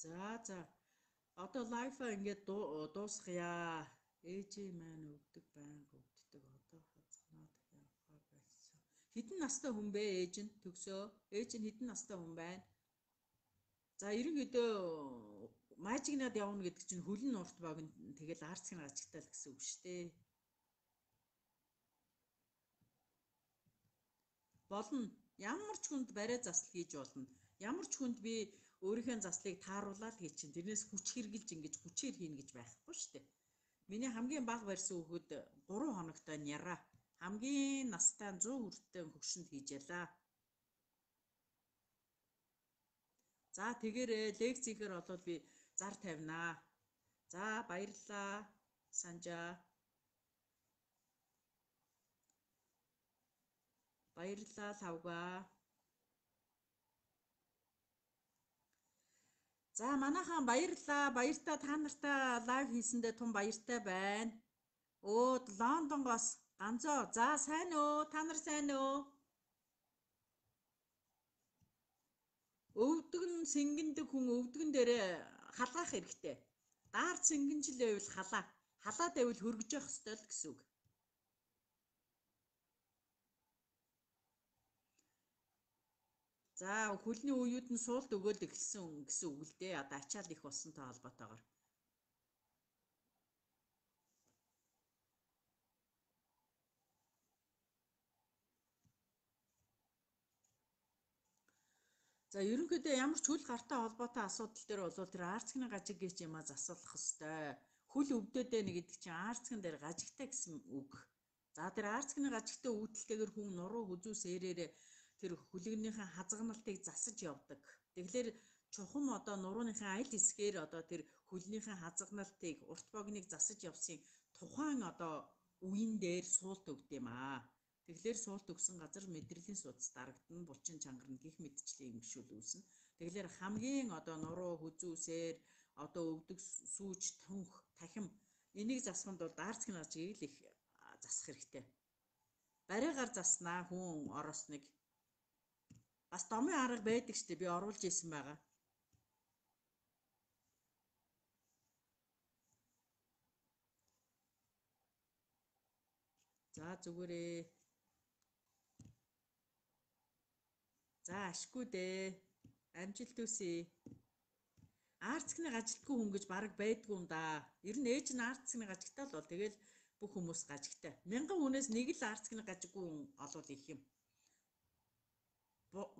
За за. Одоо лайфаа ингээд дуусгая. Ээжийн маань өвдөг, байнга өвддөг. Одоо хазгнаад явхаа болсон. Хэдэн настай хүн бэ ээж нь? Төгсөө. Ээж нь хэдэн настай хүн байна? За ерөнхийдөө мажигнад явна гэдэг чинь хөлн урт богино тэгэл арцгийн гажигтай л гэсэн үг шүү дээ. Болно. Ямар ч хүнд барай засал хийж болно. Ямар ч хүнд би өөрийнхөө заслыг тааруулаад хий чинь тэрнээс хүч хэрглэж ингэж хүчээр хийнэ гэж байхгүй шүү дээ. Миний хамгийн бага барьсан хүүхэд 3 хоногтой няраа. Хамгийн настай 100 хүрттэй хөгшөнд хийж ялаа. За тэгээрээ лекцийнхэр болвол би зар тавинаа. За баярлалаа. Санжаа. Баярлалаа лавгаа. За манайхан баярлалаа. Баяртай та нартай лайв хийсэндээ тун баяртай байна. Өө Лондонгоос ганцоо. За сайн уу? Та нар сайн уу? Өвдөг нь сэнгэндэг хүн өвдгөн дээрээ халгаах хэрэгтэй. Даар сэнгэнжил байвал халаа. Халаад байвал хөргөж явах ёстой л гэсэн үг. За хөлний үеүд нь суулт өгөөл эхэлсэн гэсэн үг л дээ. Одоо ачаал их болсонтой холбоотойгоор. За ерөнхийдөө ямар ч хөл гартай холбоотой асуудал дээр бол тэр арцгийн гажиг гэж юмаа засуулах хэвээр. Хөл өвдөд байна гэдэг чинь арцган дээр гажигтай гэсэн үг. За тэр арцгийн гажигтай үүдэлтэйгэр хүн нуруу хүзүү сэрээрээ тэр хүлэгнийхэн хазганалтыг засаж явдаг. Тэгэхээр чухам одоо нурууныхаа аль хэсгээр одоо тэр хөлнийхэн хазганалтыг урт богиныг засаж явсын тухайн одоо үеийн дээр суулт өгд юм аа. Тэгэхээр суулт өгсөн газар мэдрэлийн судас дарагдана, булчин чангарна гих мэтчлийн эмгшүүл үүснэ. Тэгэхээр хамгийн одоо нуруу хүзүүсээр одоо өвдөг сүүж тунх тахим энийг засахын тулд арцгийн ажийг л их засах хэрэгтэй. Баригаар заснаа хүн оросныг бас домын арга байдаг штэ би оруулж исэн байгаа. За зүгээрээ. За ашгүй дээ. Амжилт хүсье. Арцгны ажилтгүй хүн гэж бараг байдгүй юм да. Ер нь ээж нь арцгны гажигтай л бол тэгэл бүх хүмүүс гажигтай. Мянган хүнээс нэг л арцгны гажиггүй хүн олвол их юм.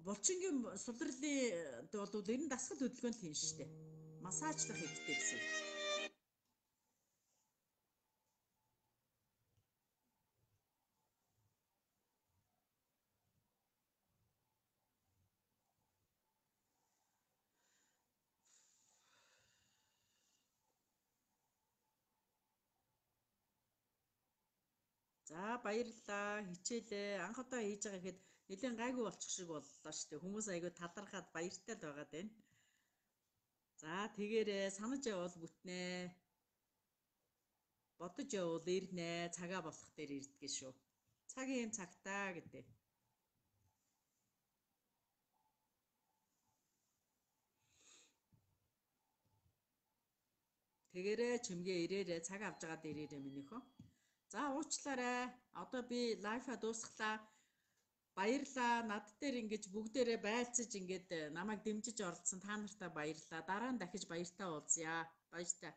Булчингийн сулралын бол ер нь дасгал хөдөлгөөн л хийн штэ. Массажлах хэрэгтэй гэсэн. За баярлалаа. Хичээлээ анх удаа хийж байгаа гэхэд нэлээд гайгүй болчих шиг боллоо шүү дээ. Хүмүүс айгүй талархаад баяртай л байгаад байна. За тэгээрээ санаж явбал бүтнэ. Бодож явбал ирнэ. Цагаа болох дээр ирдгээ шүү. Цагийн цагтаа гэдэг. Тэгээрээ чимгээ ирээрээ цаг авч байгаа дээр ирээрээ минийхөө. За уучлаарай. Одоо би лайфаа дуусглаа. Баярлаа. Над дээр ингэж бүгдээрээ байлцаж ингээд намайг дэмжиж оролцсон та нартай баярлаа. Дараа нь дахиж баяртай уулзъя. Баяртай.